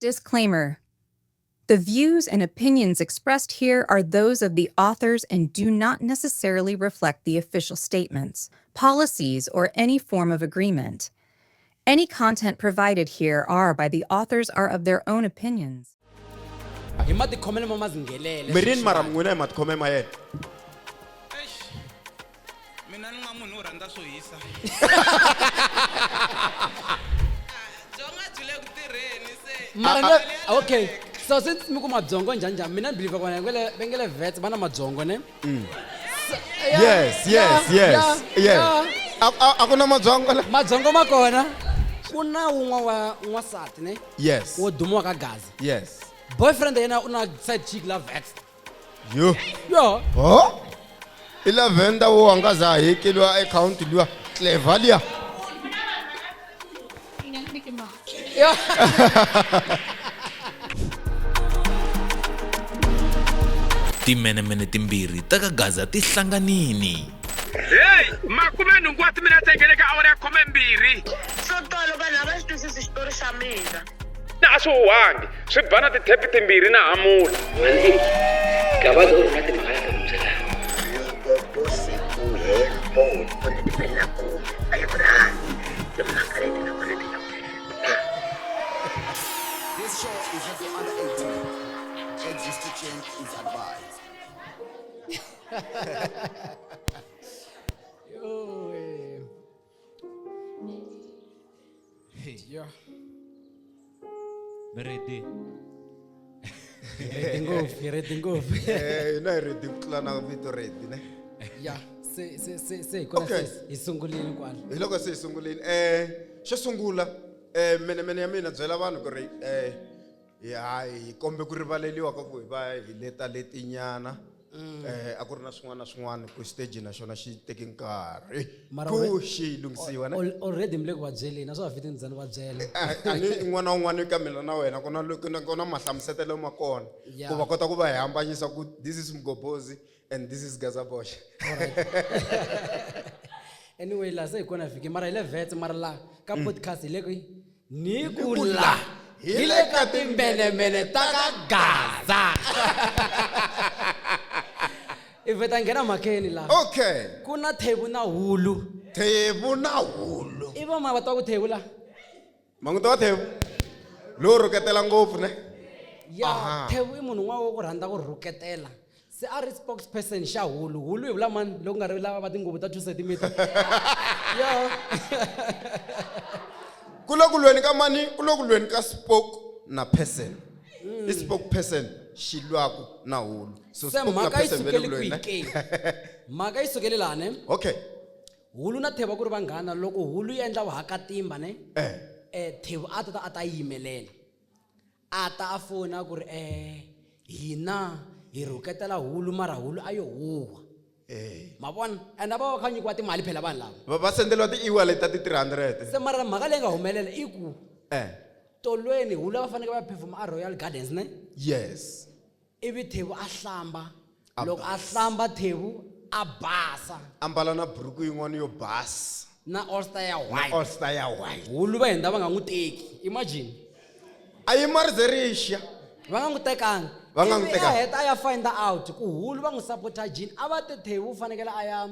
Disclaimer. The views and opinions expressed here are those of the authors and do not necessarily reflect the official statements, policies, or any form of agreement. Any content provided here are by the authors are of their own opinions. Hi matikhomelo ma mazinghelele. Mirini mara n'wina hi matikhome ma yena. Eish. Mina ni nga munhu wo rhandza swo hisa. Byongo byi le ku tirheni se. Mara ne okay. So since mi ku mabyongo njhani njhani mina ni believe kona vangele vangele vets va na mabyongo ne. So, yeah, Yes, yes, yeah, yes, yeah, yes. yeah. A ku na mabyongo la? Mabyongo ma kona. Ku na wun'we wa n'wansati ne. Yes. Wo dumiwa ka Gaza. Yes. Boyfriend ya yena u na side chick la vets. Yo. Yo. Ho? I lavender wo a nga za hekeliwa account luya clever liya. Yo. Timenemene timbirhi ta ka Gaza ti hlanganini. Heyi, makumenhungu wa timinetse yi nghene ka awara ya khomembirhi. Swo tolo vanhu a va xi twisisi xitori xa mina. Na a swi huhangi, swi ba na tithepi timbirhi na hamula. Gavaza u ri na timhaka la ta ku byela. This show is not for under 18. Age restriction is advised. Yo, eh. Yeah. Mi ready? Ready ngopfu, hi ready ngopfu. Eh, hina hi ready ku tlula na vito ready ne. Ya, se se se se hi kona Okay. se hi sungulile kwala. Hi loko se hi sungulile. Eh, xo sungula, eh menemene ya mina byela vanhu ku ri eh ya hi kombe ku rivaleliwa ka ku hi va hi leta letinyana. Eh a ku ri na swin'wana na swin'wana ku stage na xona xi teke nkarhi Mara ku alre- xi lunghisiwa ne. Already mi le ku va byeleni, a swa ha fiti ni za ni va byela. A ni un'wana na un'wana ka mina na wena ku na ku na ku na mahlamusetelo ma kona. Yeah. Ku va kota ku va hi hambanyisa ku this is Mgobozi and this is Gaza Bosh. Anyway, la se hi kona hi fike mara hi le vets mara la ka podcast hi le kwi ni ku ku la la, hi le ka timbenemene ta ka Gaza. I vheta nghena mhakeni la. Okay. Ku na Thebu na Hulu. Thebu na Hulu. I va ma va twa ku Thebu la? Ma n'wi tiva Thebu? Lowo rhuketela ngopfu ne? Ya, Aha. Thebu i munhu un'wana wa ku rhandza ku rhuketela. Se a ri spokesperson xa Hulu. Hulu hi vula mani loko nga ri lava va tinguvu ta 2 centimeter. Yo. Ku le ku lweni ka mani? Ku le ku lweni ka spoke na person. I spokesperson xi lwaku na Hulu. So Se spoke na mhaka yi person va le sukele ku lweni kwihi ne? ke? Mhaka yi sukele laha ne? Okay. Hulu na Thebu a ku ri vanghana loko Hulu yi endla vuhakatimba ne? Eh. Thebu a ta ta a ta yimelela. A ta a fona ku ri hina hi rhuketela Hulu mara Hulu a yo huwa. Eh. Ma vona? And a va va kha nyikiwa timali phela vanhu lava. Va va sendeliwa ti-e-wallet ta ti-300. Se mara mhaka leyi nga humelela i ku Eh. tolweni Hulu a va fanekele va perform a Royal Gardens ne? Yes. Ivi Thebu a hlamba. A Loko a basa. hlamba Thebu a basa. Ambala na buruku yin'wana yo basa. Na All Star ya Na white. All Star ya white. Hulu va hindza va nga n'wi teki. Imagine. A yi mari ze ri xa. Va nga n'wi tekanga. Va nga n'wi Ivi a tekanga. heta a ya find out ku Hulu va n'wi support-a Jean. A va te Thebu u fanekele a ya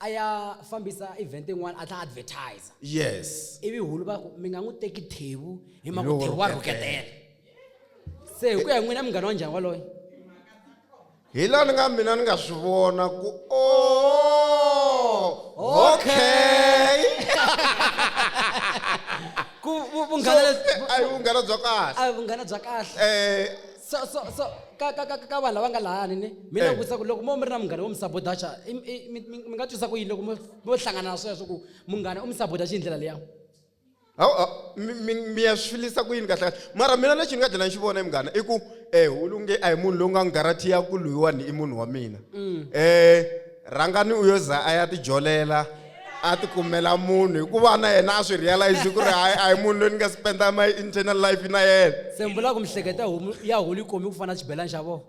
a ya fambisa event yin'wana a tlhela advertise. Yes. Ivi Hulu va ku mi nga n'wi teki Thebu hi mhaka Hi ku Thebu wa rhuketela. rhuketela. Se hi ku ya hi n'wina munghana wa njhani waloye? Hi laha ni nga mina ni nga swi vona ku oh, okay. Ku vunghana So, lebyi- a hi vunghana bya kahle. A hi vunghana bya kahle. Eh. So, so, so, ka, ka, ka, ka vanhu lava nga lahani ne? Mina Eh. vutisa ku loko mo mi ri na munghana wo mi sabotaja, mi nga twisa ku yini loko mo hlangana na sweswo ku munghana u mi sabotaja hi ndlela liya? Hawu, hawu, mi ya swi filisa ku yini kahle kahle? Mara mina lexi ni nga dlina ni xi vona munghana i ku, Hulu nge a hi munhu lowu nga n'wi guarantee ku loyiwani i munhu wa mina. Rhangani u yo za a ya tijolela, a tikumela munhu hikuva na yena a swi realize ku ri hayi a hi munhu loyi ni nga spenda my internal life na yena. Se mi vula ku miehleketo ya Hulu yi komi ku fana na xibelani xa vona.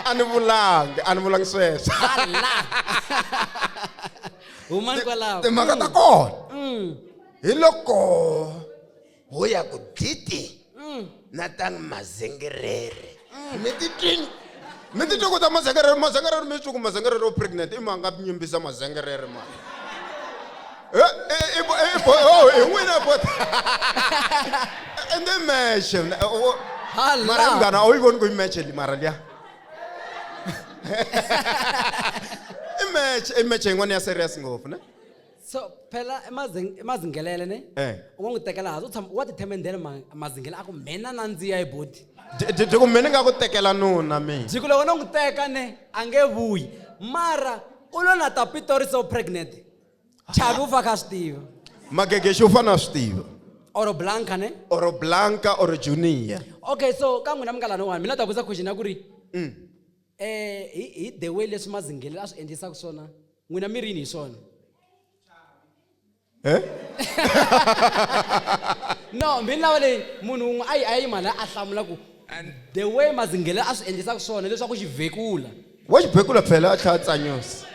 A ni vulangi, a ni vulangi sweswo. Hala. Humani kwalaho. Timhaka ta kona. Hi loko Ho ya ku diti na tang mazengerere. Mi ti twini? Mi ti twa ku ta mazengerere mazengerere mi twi ku mazengerere u pregnant i ma nga nyimbisa mazengerere ma. Eh, eh, eh, eh, oh, hi n'wina bot. Ende mexe. Mara munghana a wu yi voni ku yi mexe li mara liya. I mexe, i mexe yin'wana ya serious ngopfu ne? So phela i mazingelele ne. Eh. U nga n'wi tekela hansi u tshama wa tithemendela mazingele a ku mina nandziya hi boti. Ku mina ni nga ku tekela nuna mina. Jiko loko no n'wi teka ne a nge vuyi mara u lo na ta Pitori so pregnant. Chavi u fa kha swi tiva. Magegexi u fanele a swi tiva. Or Blanca ne? Or Blanca or Junior. Okay, so ka n'wina mungalani wani mina ta vutisa question ya ku ri hi the way leswi mazingele a swi endlisaka swona n'wina mi rini hi swona? Eh? No, mi lava leyi munhu wun'we a yi a yima la a hlamula ku the way mazingele a swi endlisaka swona leswaku xi vhekula. Wa xibekula phela a tlhela a tsanyusa.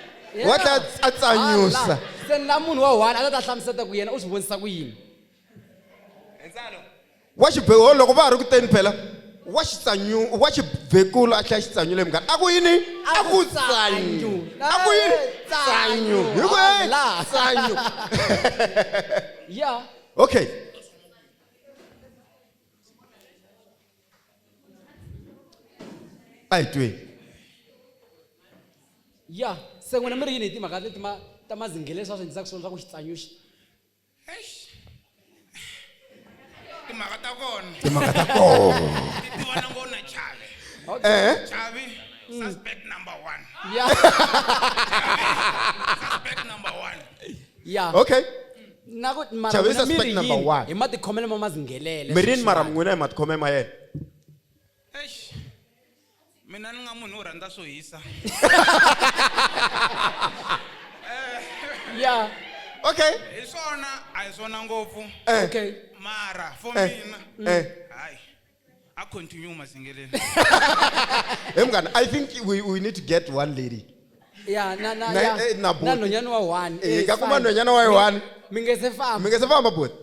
Wa tlhela a tsanyusa. Hala. Se ni la munhu wa one a ta hlamuseta ku yena u swi vonisa ku yini. Wa xibekula loko va ha ri ku teni phela wa xi tsanyu wa xi vhekula a tlhela xi tsanyula munghana. A ku yini? A ku tsanyu. A ku yini? Tsanyu. Hi ku eh, tsanyu. Yeah. Okay. A hi tweni. Yeah, se n'wina mi ri yini hi timhaka leti ma ta mazingele leswi a swi endlisaka swona swa ku xi tsanyuxa? Timhaka ta kona. Timhaka ta kona. Ti tivana ngo na Chavi. Eh? Chavi, suspect number one. Suspect number one. Yeah. Okay. Na ku mara Chavi n'wina mi suspect ri number yini one. hi matikhomelo ma mazingelele? Mi rini mara n'wina hi matikhomelo ma yena? Eish. Mina ni nga munhu wo rhandza swo hisa. Yeah. Okay. Hi swona a hi swona ngopfu. Eh. Okay. Mara for Eh. mina. Eh. Hayi. A continue mazingelele. Hey munghana, I think we need to get one lady. Yeah, na na Na- yeah. eh, na buti. Na nhwanyana wa one. Eh, hi nga it's kuma fine. nhwanyana wa one. Mi nge se famba. Mi nga se famba buti.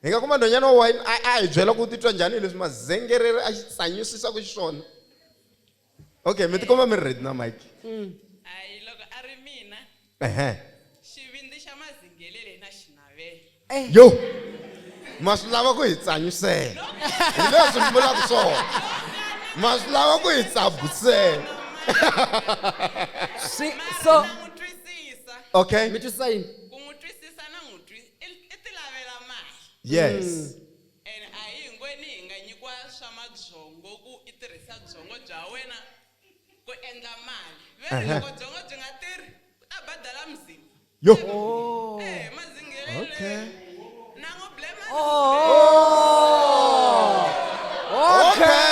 Hi nga kuma nhwanyana wa one a hi byela ku titwa njhani hi leswi mazengerere a xi tsanyusisaka xiswona. Okay, mi tikomba mi ri ready na mic. Hayi loko a ri mina Ehe. xivindzi xa mazingelele na xinavela. Yo. Ma swi lava ku hi tsanyusela. Hi leswi mi vulaka swona. Ma swi lava ku hi tsabusela. Swi so Okay. Mi twisisa yini? Ku n'wi twisisa na n'wi twi i ti lavela mali. Yes. And a hi hinkwenu hi nga nyikiwa swa mabyongo ku i tirhisa byongo bya wena ku endla mali. Veri loko byongo byi nga tirhi u ta badala mzimba. Yo. Eh, mazingelele. Okay. Na n'wi blame. Oh. Okay.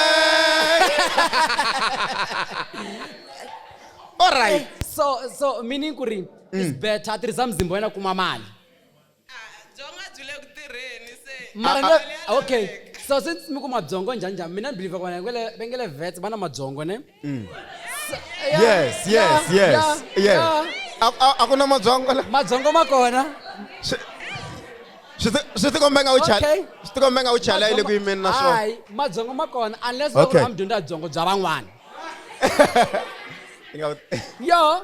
All right. So meaning ku ri it's better a tirhisa mzimba wa yena kuma mali. Byongo byi le ku tirheni se. Mara no, okay. So since mi kuma byongo njhani njhani mina ni believe ku vana va nge le vets va na mabyongo ne? Yeah, Yes, yes, yeah, yes, yeah, yes. yeah. A ku na mabyongo la? Mabyongo ma kona. Swi tikomba nga u chala. Okay. Swi tikomba nga u chala yi le ku yimeni na swona. Hayi, mabyongo ma kona unless loko Okay. a mi dyondza byongo bya van'wana. Inga- Yo.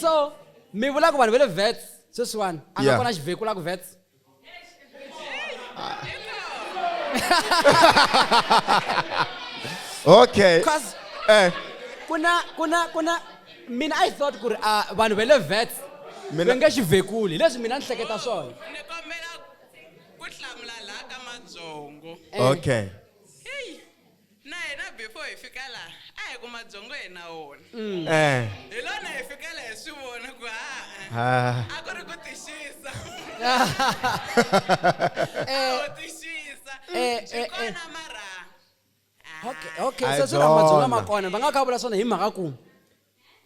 So mi vula ku vanhu va le vets sweswiwani a nga Yeah. kona xivhekula ku vets. Okay. Cause eh kuna mina I thought ku ri vanhu va le vets va nge xivhekuli leswi mina ni hleketa swona. Ni kombela ku hlamula laha ka mabyongo. Okay. Hey, na hina before hi fika laha a hi ku mabyongo hi na wona. Eh. Hi lona hi fika laha hi swi vona ku ha Ah. a ku ri ku tixisa. Eh. A ku tixisa. Eh, Byi eh, eh. kona mara. Okay, A so hi swi na mabyongo ma byona. kona va nga kha vula swona hi mhaka ku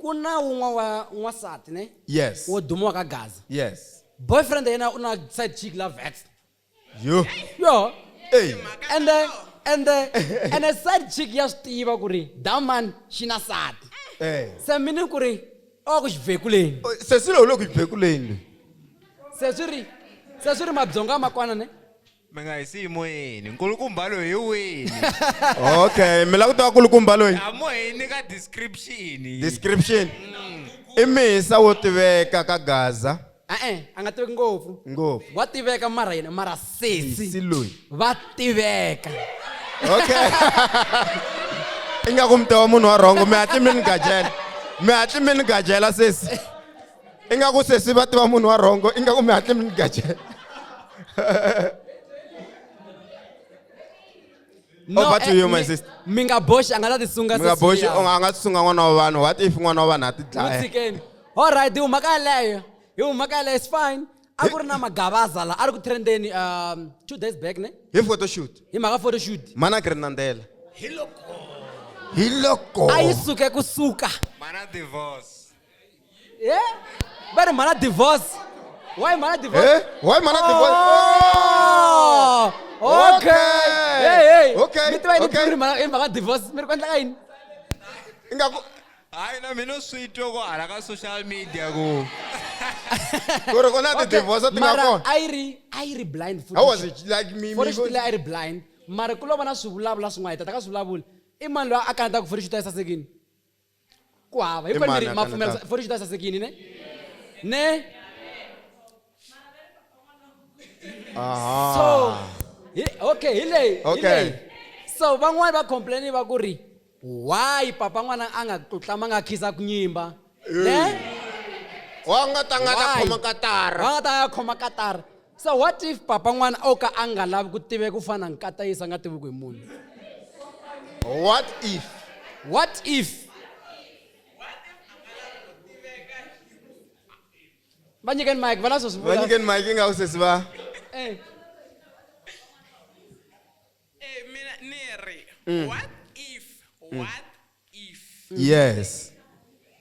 ku na wun'we wa n'wansati ne Yes. wo dumiwa ka Gaza. Yes. Boyfriend ya yena u na side chick la vets. Yo. Yo. Hey. And the and the and the side chick ya swi tiva ku ri that man xi na sati. Eh. Se meaning ku ri o ku xivhekuleni. Sesi lowu le ku xivhekuleni. Se swi ri mabyongo ma kona ne? Mi nga hi siyi moyeni nkulukumba loyi hi wini Okay, mi lava ku tiva kulukumba loyi? A mo hi nyika description. Description. I misa wo tiveka ka Gaza. E-e, a nga tiveki ngopfu. Ngopfu. Wa tiveka mara yena mara sesi. Sesi loyi. Va tiveka. Okay. Ingaku mi tiva munhu wa rhongo, mi hatli mi ni gajela. Mi hatli mi ni gajela sesi. Ingaku sesi va tiva munhu wa rhongo, ingaku mi hatli mi ni gajela. Over to you, my sister. Mi nga boxi a nga ta tisunga Mi nga sesi boxi, luya. a nga tisunga n'wana wa vanhu. What if n'wana wa vanhu a ti N'wi dlaya? tshikeni. Alright, hi huma ka yeleyo. Hi huma ka yeleyo, it's fine. A ku ri na magabaza la a ri ku trendeni 2 days back ne? Hi photoshoot. Hi mhaka photoshoot. Mana Grenandela. Hi loko. A yi suke kusuka. Mana divorce. Yeah? Va ri mhana divorce. Why mhana divorce? Eh? Why mhana divorce? Oh! Okay. Okay. Hey, hey. Okay, Mi tiva yini okay. ku ri mhana hi mhaka divorce? Mi ri ku endleka yini? Ingaku Hayi na mina swi twa ku hala ka social media ku Ku ri ku na ti-divorce ti nga Mara kona. a yi ri blind How was it? Like me, photoshoot leyi a yi ri blind. Mara ku lo va na swivulavula swin'wana hi tata ka swivulavula. I mani loyi a kanetaka ku photoshoot a yi sasekini? Ku hava. I Hinkwenu mi mani ri a ma pfumela kanetaka? photoshoot a yi sasekini ne? Ne? Aha. So, okay, hi leyi. Hi Okay. leyi. So van'wani va complain va ku ri why papa n'wana a nga tlutlama nga khisa ku nyimba. Ne? Wa nga ta nga ta Why? khoma katara. Wa nga ta nga khoma katara. So what if papa n'wana o ka a nga lavi ku tiveka ku fana na nkata yisa a nga tiviku hi munhu? What if? What if? Va nyikeni mic, va na swo swi Va vula. nyikeni mic ingaku sesi va. Eh. Eh, mina ni ri what if what if Yes.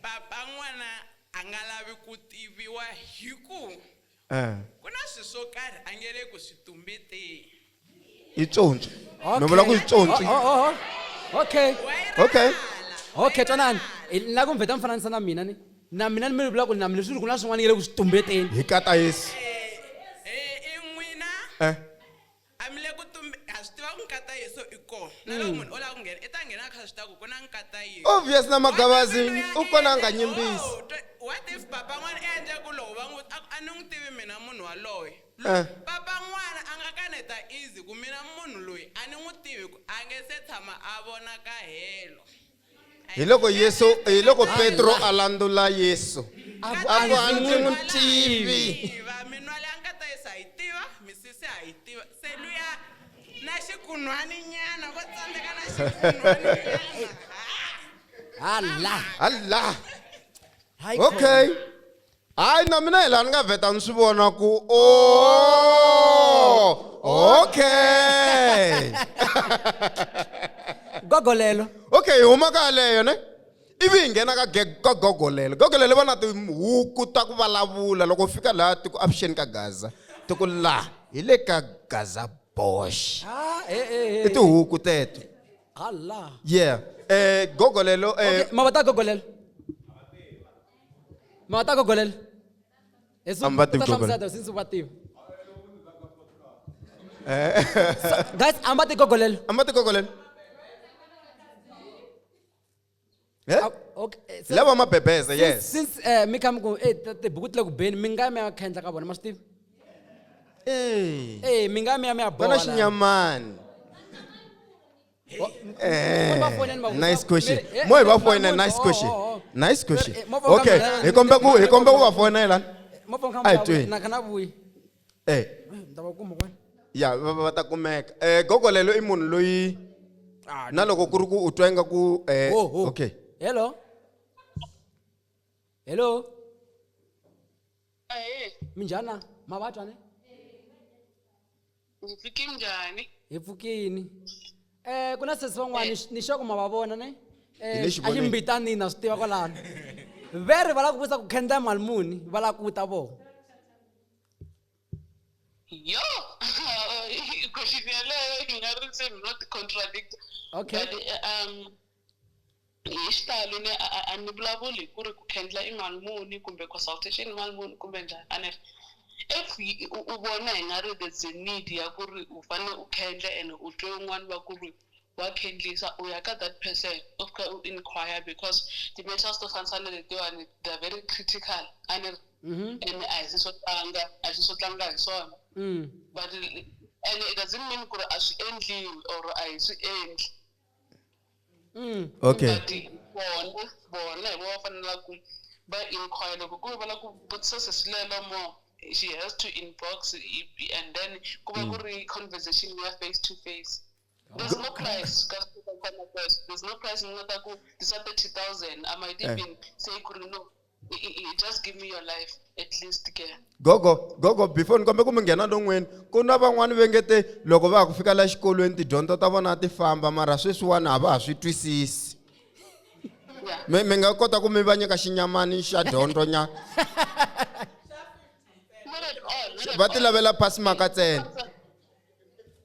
papa n'wana a nga lavi ku tiviwa hi ku Eh. ku na swilo swo karhi a nge le ku swi tumbeteni. I tsontswi. Mi vula ku i tsontswi. Oh, oh. Okay. Okay. Okay, twanani. La ku mi vheta mi fananisa na mina ni. Na mina ni mi vula ku na mina swi ri ku na swin'wana yi le ku swi tumbeteni. Hi kata Yesu. I n'wina Eh. a mi le ku tumbe ha swi tiva ku nkata Yesu i kona na loko munhu o lava ku nghena i ta nghena a kha swi tiva ku ku na nkata Yesu. Obvious na magabazi u kona a nga nyimbisi. What if papa n'wana i endle ku loko va n'wi a ku, a ni n'wi tivi mina munhu waloye. Eh. Papa n'wana a nga kaneta easy ku mina munhu loyi a ni n'wi tivi ku a nge se tshama a vona ka helo. Hi loko Yesu, hi loko Petro a landula Yesu. A ku a ndzi n'wi tivi. Tiva minwala ya nkata Yesu ha yi tiva misisi ha yi tiva se luya na xikunhwani nyana vo tsandzeka na xikunhwani nyana. Hala. Hala. Hayi Okay. Hayi na mina hi laha ni nga vheta ni swi vona ku oh okay. Gogolelo. Okay, hi huma ka yaleyo ne? Ivi hi nghena ka ka gogolelo. Gogolelo va na tihuku ta ku vulavula loko u fika laha ti ku avuxeni ka Gaza. Ti ku la hi le ka Gaza Bosch. Ah, eh eh I tihuku teto. Hala. Yeah. Eh gogolelo eh Okay, ma va ta gogolelo. Ma va ta gogolelo. A mi va tivi gogolelo. Since va tivi. Eh. Guys, a ma ti gogolelo. A ma ti gogolelo. Eh? Okay. Lava mabebeza, yes. Since mi kha mi ku eh tibuku ti le ku beni mi nga ya mi ya khendla ka vona ma swi tivi? Eh. Eh, mi nga ya mi ya mi ya Va boha. na laha. xinyamani. Eh, va fonela va vutisa- nice question. Mi ri- eh, Mo hi va eh, foyinela, ma- nice oh, question. oh, oh. Nice question. Eh, mo va Okay, ka- hi kombe ku hi kombe ku va fonela. Mo fona A hi kha tweni. na kha na vuyi. Eh, Ni ta va kuma kwena. ya va ta kumeka. Eh gogolelo i munhu loyi na loko ku ri ku u twa ingaku eh Oh, oh. okay. Hello. Hello. Minjhani? Ma va twa ne? Ndzi pfuke njhani? Hi pfukini. Eh ku na sesi van'wani ni sure ku ma va vona ne? Hi le Eh a xivonweni. ximbitanini na swi tiva kwalano. Ve ri va lava ku vutisa ku khendla mali muni va lava ku ta vona. Yo! Question yeleyo yi nga ri se not contradict. Okay. But, hi xitalo ni a ni vulavuli hi ku ri ku khendla i mali muni kumbe consultation i mali muni kumbe njhani a ni ri. If u vona hi nga ri there's a need ya ku ri u fanele u khendla and u twe un'wana va ku ri wa khendlisa, u ya ka that person u fika u inquire because ti-matters to fambisana letiwani, they are very critical a ni ri. And a hi swi swo tlanga, a hi swi swo tlanga hi swona. But and it doesn't mean ku ri a swi endliwi or a hi swi endli. Okay. But vona hi vona va fanela ku va inquire loko ku ve va lava ku vutisa sesi lelo more, she has to inbox and then ku va ku ri conversation ya face to face. There's no price ka swilo swa fana na sweswo. There's no price ni nga ta ku tisa 30,000. I might even say ku ri no, just give me your life at least ke. Gogo, gogo, before ni kombe ku mi nghena lon'weni, ku na van'wani ve nge te loko va ha ku fika la xikolweni tidyondzo ta vona a ti famba mara sweswiwani a va ha swi twisisi. Mi nga kota ku mi va nyika xinyamani xa dyondzo nyana? Not at all, not at Va ti all. lavela pass mark ntsena.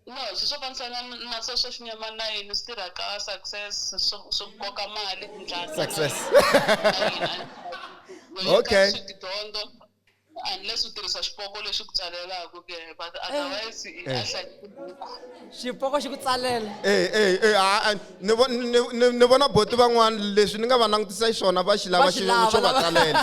No, swi swo fambisana na sweswo xinyama na yini swi tirha ka success, swo koka mali tindlala. Success. Okay. Okay. Swi tidyondzo unless u tirhisa xipoko lexi ku tsalelaka ke, but otherwise i a hlaya tibuku. Xipoko xi ku tsalela. Eh, a ni vona boti van'wana leswi ni nga va langutisa xiswona va xi lava Va xi xi lava, xo va lava. tsalela.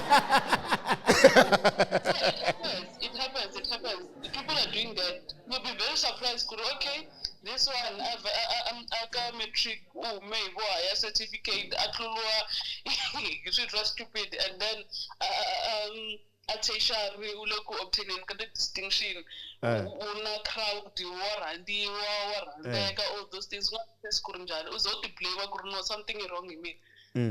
It happens, it happens. People are doing that. You'll be very surprised. Kuri, okay, this one, aka matric, u hume hi vo higher certificate, a tluriwa hi swilo swa stupid, and then a tertiary u le ku obtaineni ka ti-distinction. U na crowd, wa rhandziwa, wa rhandzeka, all those things. U nga twisisi ku ri njhani, u ze u ti-blame ku ri no, something is wrong hi mina.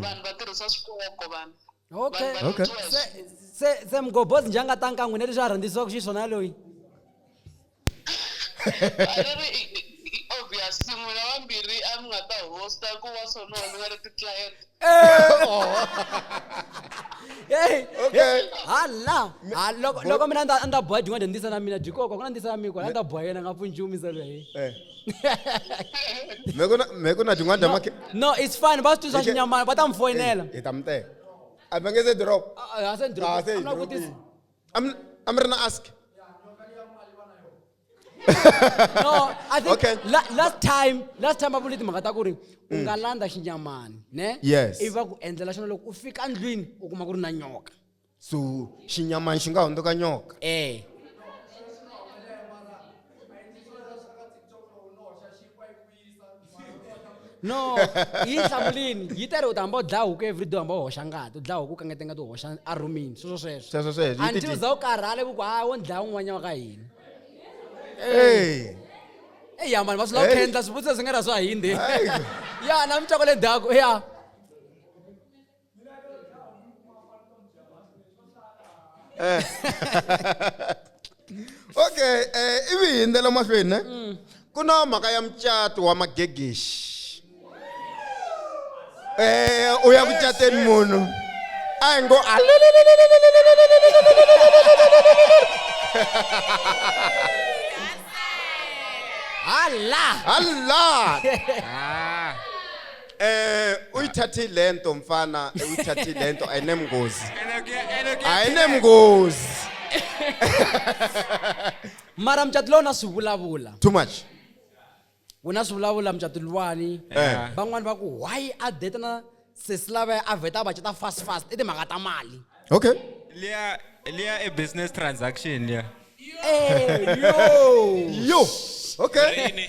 Vanhu va tirhisa swipoko vanhu. Okay. Vanhu va Okay. rhandziwa hi Se mgobozi njhe a nga tanga ka n'wina leswi a rhandzisiwaka xiswona loyi? A ni ri obviously n'wina vambirhi a mi nga ta hosta ku va swona mi nga ri ti-client. Hey, Okay. hala ha loko mina a ni ta boha dyin'wana dyondzisa na mina dyikoko ku na ndzisa na mina kwala a ni ta boha yena nga pfuni nchumu misava leyi. Me ku na tin'wana ta makhe. No, it's fine, va swi twisisa Hi ke- xinyamana va ta mi foyinela. Hi ta mi teka. A va nge se drop. A se drop. Ah, se A mi lava drop. ku vutisa? A mi ri na ask. No, I think Okay. last time va vule timhaka ta ku ri u nga landza xinyamani ne? Yes. Ivi va ku endlela xona loko u fika ndlwini u kuma ku ri na nyoka. So xinyamani xi nga hundzuka nyoka. Eh. No, yi hlamulini yi ta ri u ta hamba u dlaya huku everyday, u hamba u hoxa ngati, u dlaya huku u kangeta ngati u hoxa arumini, sweswo sweswo. Sweswo sweswo, yi ti Until dyi- u za u karhala ku hayi wo dlaya un'wanyana wa ka hina. Hey. Eyi ya mani va swi lava ku Hey. khendla swivutiso swi nga ra swa hindi. Hey. Ya na micako le ndzhaku ya. Okay, ivi hi hundzela mahlweni ne? Ku na mhaka ya mucato wa magegexi. U ya ku cateni munhu. A hi ngo a Hala. Hala. Uyithathile lento mfana, uyithathile lento ayinemngozi. Ayinemngozi. Mara mucato lowu na swi vulavula. Too much. Wu na swi vulavula mucato luwani. Van'wani va ku why a date na sesi lava a vheta a va cata fast fast i timhaka ta mali. Okay. Liya i business transaction liya. Eh, yo. Yo. Okay.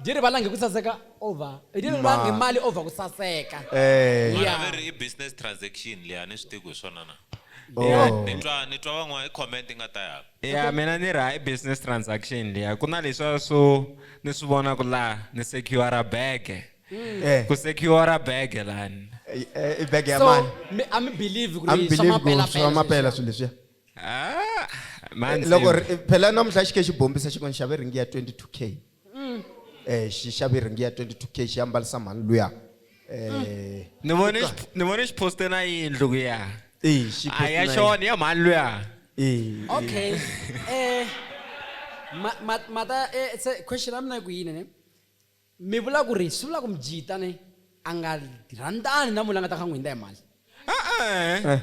Dyi rivalangi ku saseka over. Dyi rivalangi mali over ku saseka. Eh. Mara Yeah. ve ri i business transaction liya ni swi tivi ku hi swona na. Oh. Ni twa van'wana i comment yi nga ta ya. Ya mina ni ri hayi business transaction liya ku na leswiya swo ni swi vonaku laha ni secure bag. Ku secure bag lani. I bag ya So mali. a mi believe ku A ri mi swa believe ku mapela swa mapela swilo leswiya. Ah, man. Loko phela namuntlha xi khe xi bombisa xi ku ni xave ringi ya 22K. Xi xave ringi ya 22K xi ambarisa mhani luya. Ni vone xi poste na yindlu ku ya. Eh, xi A ya poste na xona ya mhani luya. Eh. Okay. Mata se question ya mina ku yini ne? Mi vula ku ri swi vula ku mujita ne a nga rhandzani na munhu la nga ta kha n'wi hindza hi mali. Eh.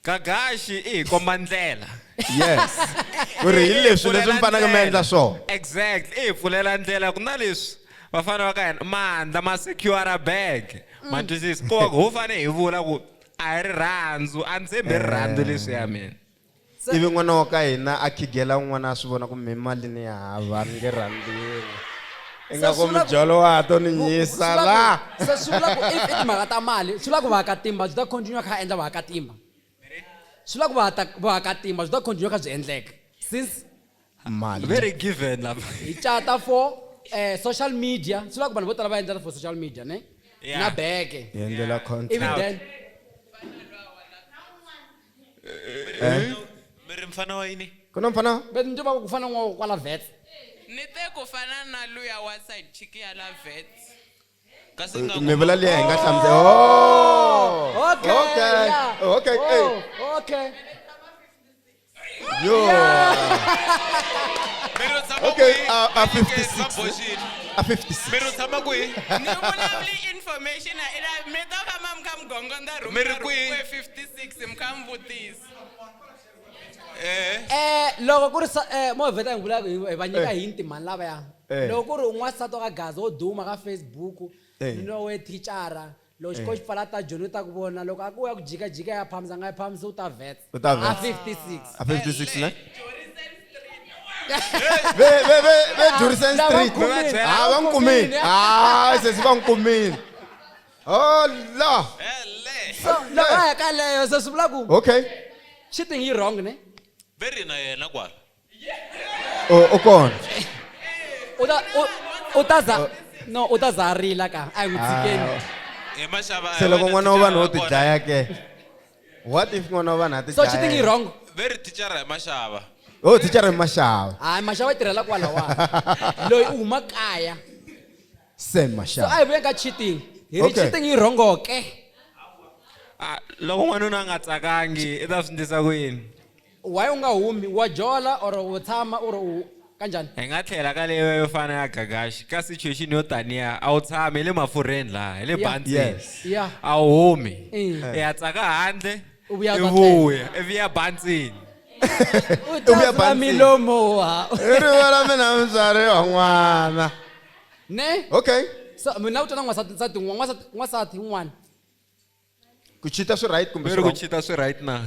Gagashi i hi komba ndlela. Yes. Ku ri hi leswi leswi mi faneleke mi endla swona. Exactly. I hi pfulela ndlela ku na leswi vafana va ka hina mandla ma secure bag. Ma twisisa? Ku va ku ho fane hi vula ku a hi rirhandzu, a ni tshembi rirhandzu leswiya mina. Ivi n'wana wa ka hina a khigela un'wana a swi vona ku mi mali ni hava ni nge rhandziwi. Ingaku mijolo wa ha to ni nyisa la. Se swi vula ku if i timhaka ta mali swi vula ku vaakatimba byi ta continue kha endla vaakatimba. Swi vula ku vaakatimba byi ta continue kha byi endleka since mali very given lava hi cata for social media swi vula ku vanhu vo tala va endlela for social media ne na beke Hi endlela content. Even then Eh? Mi ri mfana wa yini? Ku na mfana? But ni twa ku fana n'wa kwala vets. Ni te ku fana na luya wa side chick ya la vets. Kasi nga Mi vula liya hi nga hlamusela. Oh. Okay. Okay. Yeah. Okay. Oh, Hey. okay. Yo. Okay, a 56. A 56. Mi ri u tshama kwihi? Ni vulavuli information a ila mi ta famba mi kha mi gongondza room Mi ri kwihi? 56 mi kha mi vutisa. Loko ku ri mo vheta hi vula hi va nyika hint mhani lavaya. Eh. Loko ku ri n'wansati wa ka Gaza wo duma ka Facebook Eh. no we thicara loko xikolo xi pfala ta joni u ta ku vona loko a ku ya ku jikajika ya phamisa nga yi phamisi u ta vet. U ta A vet. 56. A 56 ne? Ve ve ve ve Jurisen Lava Street. nkumile. Ah, va nkumile. Ah, sesi va nkumile. Hola. So loko a ya ka leyo se swi vula ku Okay. cheating yi wrong ne? Ve ri na yena kwala. O kona. U ta u ta za no u ta za rila ka a hi n'wi tshikeni. Hi maxava Se loko n'wana wa vanhu wo ti dlaya ke. What if n'wana wa vanhu a ti So cheating yi dlaya? wrong. Ve ri thicara hi maxava. Oh, thicara hi maxava. Hayi maxava yi tirhela kwalawa. Loyi u huma kaya. Sam So maxava. a hi vuyeni ka cheating. Hi ri Okay. cheating yi wrong ke. Loko n'wanuna a nga tsakangi i ta swi endlisa ku yini? Why u nga humi wa jola or u tshama or u kanjhani? Hi nga tlhela ka leyo yo fana ya Gagashi ka situation yo taniya a wu tshami hi le mafurheni laha hi le Yeah. bandzini. Yes. Yeah. A wu humi. Eh. I ya tsaka handle U vuya i u ta vuya ivi ya bandzini. U ta pfula milomo wa. I rivala mina mutswari wa n'wana. Ne? Okay. So mina u twa na n'wansati nsati n'wansati n'wansati un'wana. Ku cheata swi right kumbe Ve ri ku cheata swi right na?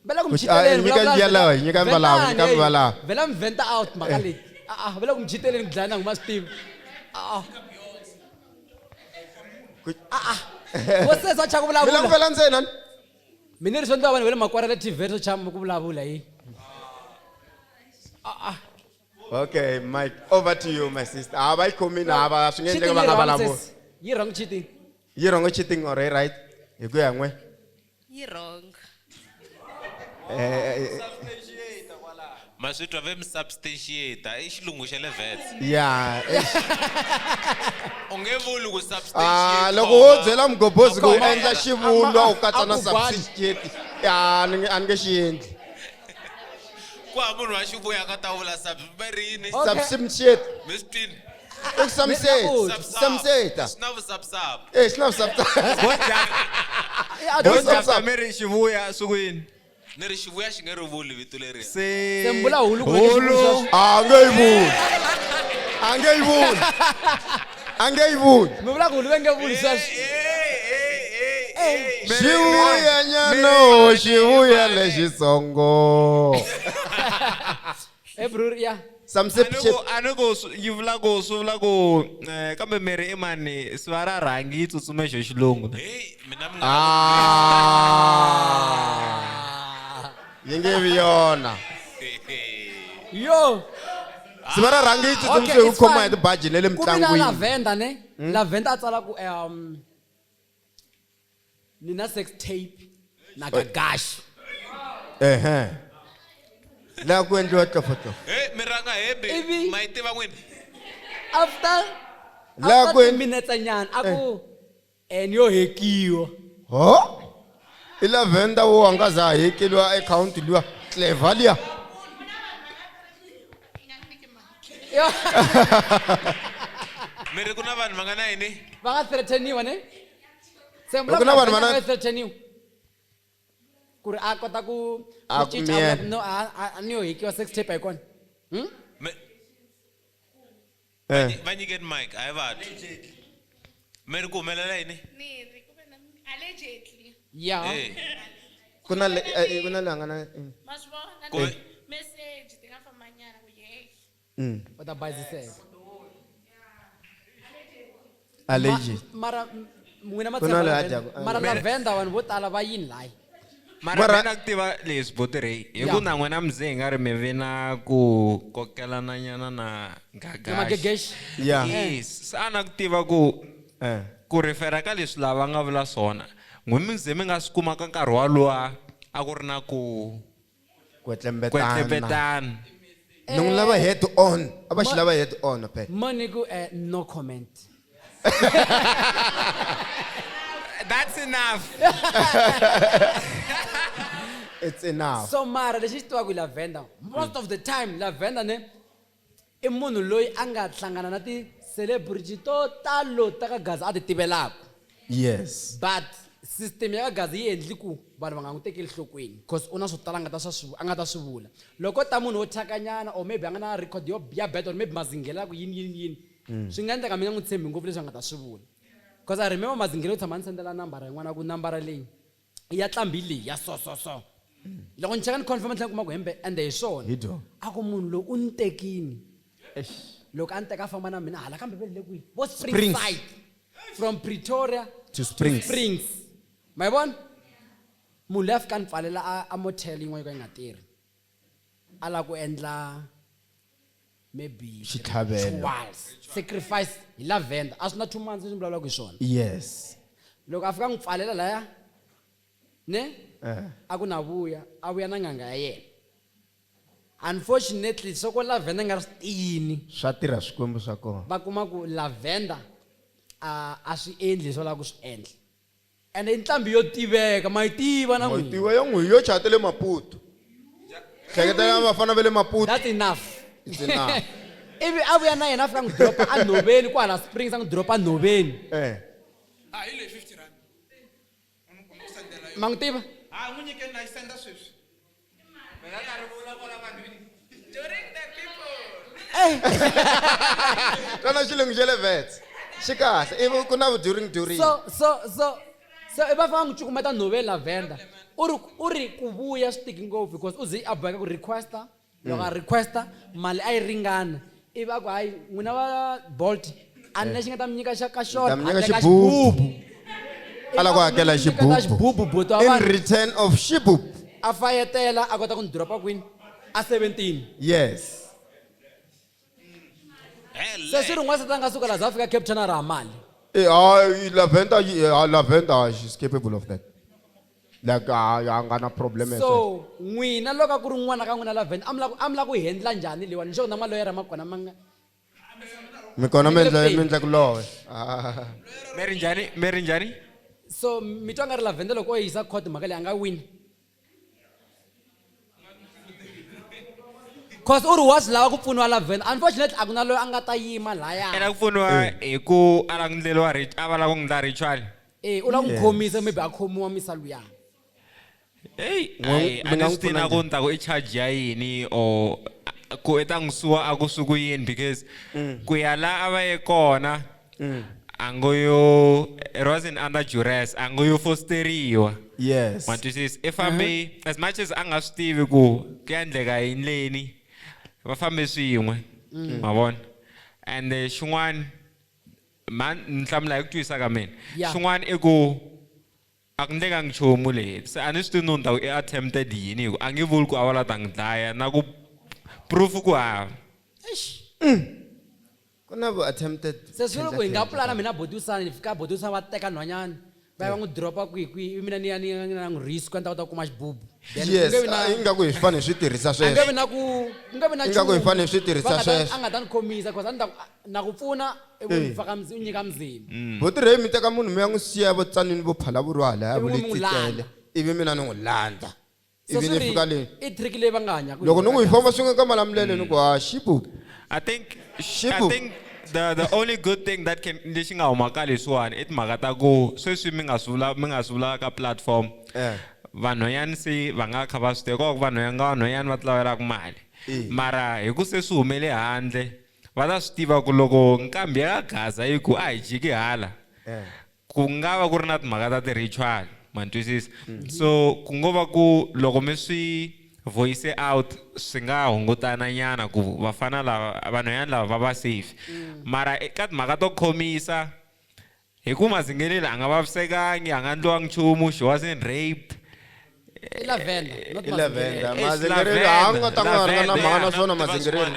Vela ku Ku ah, mi nyika chiteleni yalawa, nyika mvalava, nyika mvalava. Vela mi venta out mhaka leyi. Ah ah, vela ku mi chiteleni ku dlayana nguma swi tivi. Ah ah. Ah ah. Vo se swa chava ku vulavula. Mi lava ku vela ndzeni ani? Mina ri swi endla vanhu va le makwarela TV swo chava ku vulavula hi. Ah ah. Okay, Mike, over to you my sister. Ah, va yi khomile hava swi nge endleki Cheating va yi nga wrong, vulavuli. sis. Yi wrong cheating. Yi wrong cheating or right? Hi ku ya n'we. Yi wrong. Eh, Ma swi twa ve mi substantiate i xilungu xa le vets. yeah. U nge vuli ku Ah, substantiate. loko wo byela mugobhozi ku Khoma. endla xivulwa u katsa na A ku gwali. substitute. Ya, a ni nge xi endli. Ku hava munhu wa xivuya ka ta vula sub va ri yini? Substantiate. Mi swi twini? I ku substitute. Substitute. Swi na vusapusap. Eh, xi na vusapusap. Vo jump mi ri xivuya swi ku yini? Ni ri xivuya xi nge ri vuli vito leri. Se Se mbula hulu ku veke Hulu. A nge yi vuli. A nge yi vuli. A nge yi vuli. Mi vula ku hulu va nge vuli sweswo. Xivuya nyana, xivuya lexitsongo. Eh bro, ya. Substitute. A ni ku yi vula ku swi vula ku kambe miri i mani siva ra rhangi yi tsutsume xo xilungu. Ah. Yi nge vi yona. Yo. Siva ra rhangi yi tsutsumise Okay, hi ku it's khoma fine. hi tibaji na le Ku vi na mintlangwini. Lavender ne? Lavender a tsala ku ni na sex tape na Gagashi. Ehe. Laha ku endliwa tlofotlofo. Hey, mi ranga hembe. Ma yi tiva n'wini? After Laha after ku en- minutes nyana a ku en yo hekiwa. Ho? I lavender wo a nga za a hekeliwa akhawunti luya clever liya. Mi ri ku na vanhu va nga na yini? Va nga threateniwa ne? Se Ku na vanhu va na- nga threateniwa. Ku ri a kota ku A ku cinca, a ku vula ku, no a ni yo hikiwa sex tape a yi kona. Eh. Va nyikeni mic, a hi vatwi. Mi ri ku humelela yini? Allegedly. Yeah. Eh. Ku na le ku na le a nga na. Ma swi vona Ku- message ti nga fambanyana ku hey. U ta bayiziseka. Alleged. Mara n'wina ma Ku na tshemba loyi a Lavender? dyaku- Mara Mara- Lavender vanhu vo tala va yini layi? Mara mina ku tiva leswi botirei hi ku Yeah. na n'wina mize hi nga ri mi vi na ku kokelana nyana na Na Magagesh. Yeah. Yes. Se a na ku tiva ku ku refera ka leswi lava nga vula swona n'we mi ze mi nga swi kuma ka nkarhi walowa a ku ri na ku Kwetlembetana. kwetlembetana. Ni n'wi lava head on. A va xi lava head on phela. Mani ku no comment. That's enough. It's enough. So mara lexi xi tivaka hi Lavender, most of the time Lavender ne i munhu loyi a nga hlangana na ti-celebrity to talo ta ka Gaza a ti tivelaka. Yes. But system ya ka Gaza yi endli ku vanhu va nga n'wi tekeli enhlokweni because u na swo tala a nga ta swi vula. Loko ta munhu wo thyakanyana or maybe a nga na record yo ya bad or maybe mazinghela ku yini yini yini. Swi nga endleka mi nga n'wi tshembi ngopfu leswi a nga ta swi vula. Because I remember mazinghela u tshama ni sendela nambara yin'wana ku nambara leyi i ya nqambi leyi ya so so so. Loko ni cheka ni confirm ni tlhela ni kuma ku hembe ende hi swona. Hi dyo. A ku munhu loyi u ni tekini. Loko a ni teka a famba na mina hala kambe ve le kwihi? Vo Springs. Springside. From Pretoria To Springs. Springs. Ma yi vona? Munhu loyi a fika a ni pfalela a motel yin'wana yo ka yi nga tirhi. A lava ku endla maybe Xitlhavelo. rituals, sacrifice hi Lavender. A swi na 2 months leswi ni vulavulaka hi swona. Yes. Loko a fika a n'wi pfalela laya ne Eh. a ku na vuya, a vuya na n'anga ya yena. Unfortunately swa ku Lavender nga ri swi tiyini. Swa tirha swikwembu swa kona. Va kuma ku Lavender a swi endli leswi a lavaka ku swi endla. And i nqambi yo tiveka, ma yi tiva na n'wina. Tiva ya n'wi yo chata le Maputo. Hleketela vafana va le Maputo. That's enough. It's enough. Ivi a vuya na yena a fika a n'wi dropa a nhoveni kwala Springs a n'wi dropa nhoveni. Eh. A hi leyi 50 rand. Ma n'wi tiva? Ha n'wi nyikeni na yi senda sweswi. During the people. Twana xilungu xa le Vets. Xi kahle. Ivi ku na during during. So so so so i va fika n'wi cukumeta nhoveni Lavender. U ri ku vuya swi tiki ngopfu because u ze a boheka ku requesta. Loko a requesta mali a yi ringana. Ivi a ku hayi n'wina va Bolt a ni na xi nga ta mi nyika xa ka xona. Ta mi nyika a teka xibubu. A lava ku hakela Nyiketa xibubu. xibubu buti wa In vanhu. return of xibubu. A fayetela a kota ku ni dropa kwini? A 17. Yes. Se swi ri n'wansati a nga suka laha South Africa Cape Town a ri hava mali. Eh, ah, Lavender, Lavender, she's capable of that. Like, a nga na problem. So n'wina loko a ku ri n'wana ka n'wina Lavender a mi lava ku a mi lava ku yi handle njhani leyiwani? Ni sure na maloyara ma kona ma nga Mi kona mi endla Pay. mi endla ku love. Ah. Mi ri njhani? Mi ri njhani? So mi twa nga ri Lavender loko o yisa court mhaka leyi a nga win. Cause u ri wa swi lava ku pfuniwa Lavender. Unfortunately a ku na loyi a nga ta yima laya. I lava ku pfuniwa hi ku a lava ku endleriwa a va lava ku endla ritual. Eh u lava ku n'wi Yes. khomisa maybe a khomiwa misa luya. Hey, N'we- ayi, mi a nga ni n'wi swi tivi pfuna na ku ni ta ku i charge ya yini or ku i ta n'wi suwa a ku suku yini because ku ya la a va ye kona a ngo yo it wasn't under duress a ngo yo fosteriwa. Yes. Ma twisisa i fambe as much as a nga swi tivi ku ku ya endleka yini leni va fambe swin'we ma vona and xin'wana man ni hlamula hi ku twisisa ka mina Yeah. xin'wana i ku a ku ndlekangi nchumu leyi se a ni swi tivi no ni ta ku i attempted yini hi ku a nge vuli ku a va la ta n'wi dlaya na ku proof ku hava Ku na vu attempted. Se swi ri ku hi nga pulana mina Botusani ni fika Botusani va teka nhwanyana va ya va n'wi dropa kwihi kwihi ivi mina ni ya ni ya ni ya n'wi risk ni ta kota ku kuma xibubu. Then ku Yes, nge vi na- ah, ingaku hi fanele hi swi tirhisa a nge vi sweswo. na ku ku nge vi na Ingaku hi nchumu. fanele hi swi tirhisa Va nga ta- sweswo. a nga ta ni khomisa cause a ni ta ku na ku pfuna ivi u Eh. ni faka u nyika mzimba. Buti Ray mi teka munhu mi ya n'wi siya votsanini vo phala vurwa halaya Ivi vo le mi n'wi Tsitele. landza. Ivi mina ni n'wi landza. So Ivi swi ni ri fika le. i trick leyi va nga hanyaka hi Loko ni yona n'wi kahle. famba swin'we ka Malamulele ni ku ha xibubu. I think I Xibubu. think the only good thing that can lexi nga huma ka leswiwani i timhaka ta ku sweswi mi nga swi vula mi nga swi vula ka platform. Vanhwanyani se va nga kha va swi tiva ku vanhwanyana nga vanhwanyani va ti lavelaka mali. Mara hi ku se swi humele handle va ta swi tiva ku loko nkambi ya ka Gaza yi ku a hi jiki hala ku nga va ku ri na timhaka ta ti-ritual ma ni twisisa. So ku ngo va ku loko mi swi voice out swi nga hungutana nyana ku vafana lava vanhwanyana lava va va safe. Mara eka timhaka to khomisa hi ku Mazingelele a nga vavisekangi a nga ndliwangi nchumu, she wasn't raped. I Lavender, not I Lavender. Mazingelele. Mazingelele a nga ta nga ri na mhaka na swona Mazingelele.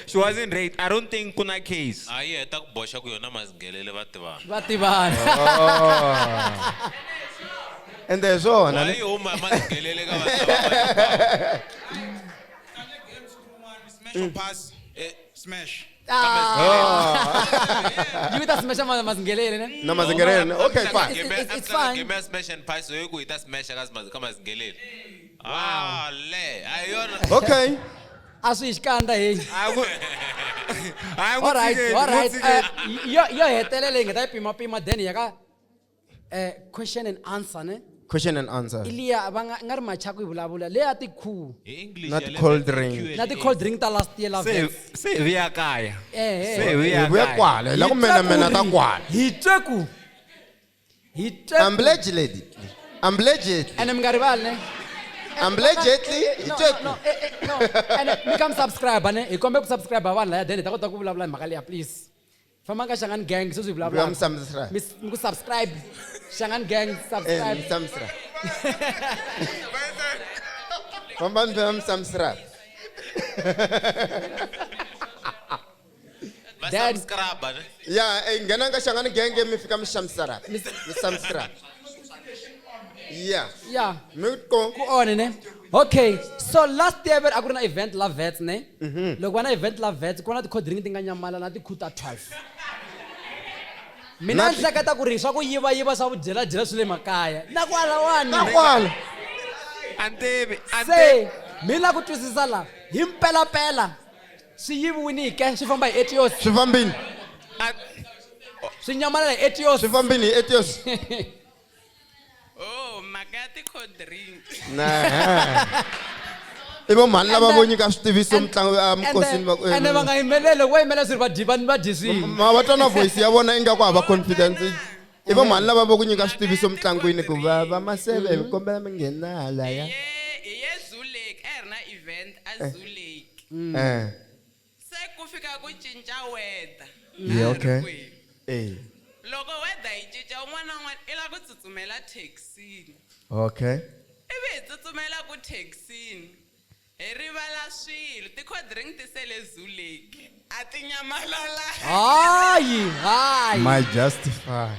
She wasn't raped. I don't think ku na case. A yi heta ku boxa ku yona Mazingelele va tivana. Va tivana. Ende hi swona Why ne? yi huma hi Mazingelele ka vanhu lava Smash or pass? Smash. Ah. Yi ta smash Mazingelele ne? Na Mazingelele ne? Okay, fine. It's fine. Game ya smash and pass yo ku yi ta smash ka Mazingelele. Ah, le. A hi yona. Okay. A swi hi xikandza hey. Hayi, All right, n'wi all right. tshikeni. Yo hetelela yi nga ta yi pima pima then ya ka question and answer ne? Question and answer. I liya va nga ri machaku yi vulavula leya tikhuwu. Not cold drink. Na ti cold drink ta last year la Se se hi vuya kaya. Eh, eh. Se hi vuya Hi vuya kaya. kwala, hi la ku menamena ta kwala. Hi twe ku. Hi twe ku. Allegedly. Allegedly. Ene mi nga rivali ne? Allegedly, hi No, twe ku. no, no. Ene mi ka mi subscribe ne? Hi kombe ku subscribe vanhu laya then hi ta kota ku vulavula hi mhaka liya please. Famba ka Shangani Gang sweswi hi vulavulaka. Vuya mi subscribe. Mi ku subscribe. Shangani Gang subscribe. Mi subscribe. Fambani phela mi subscribe. Va subscribe ne? Ya, nghena ka Shangani Gang mi fika mi subscribe. Mi subscribe. Yeah. Yeah. Mi ko. Ku on ne? Okay. So last year a ku ri na event la Vets ne? Loko va na event la Vets ku na ti cold drink ti nga nyamala na ti khuta 12. Mina Na ni hleketa ku ri swa ku yiva yiva swa vudyela dyela swi le makaya. Na kwalawani. Na kwala. Antivi, Se mina ku twisisa la hi mpelapela swi yiviwini ke swi famba hi Etios. Swi fambini. Swi nyamalela hi Etios. Swi fambini hi Etios. Oh, mhaka ya ti-cold drink. Na. I vo mhani lava vo nyika switiviso mitlangu emikosini va ku Ene va nga yimeleli loko va yimelela swi ri va dyi va dyi swin'we. Ma va twa na voice ya vona ingaku hava confidence. I vo mhani lava vo ku nyika switiviso mitlangwini ku va va maseve hi kombela mi nghena halaya. Hi ye Zoo Lake, a hi ri na event a Zoo Lake. Eh. Se ku fika ku cinca weather. Yeah, okay. Eh. Loko weather yi cinca un'wana na un'wana i lava ku tsutsumela thekisini. Okay. Ivi hi tsutsumela ku thekisini. Hi rivala swilo, ti-cold drink ti sele Zoo Lake. A ti nyamalala. Hayi, hayi. My justify.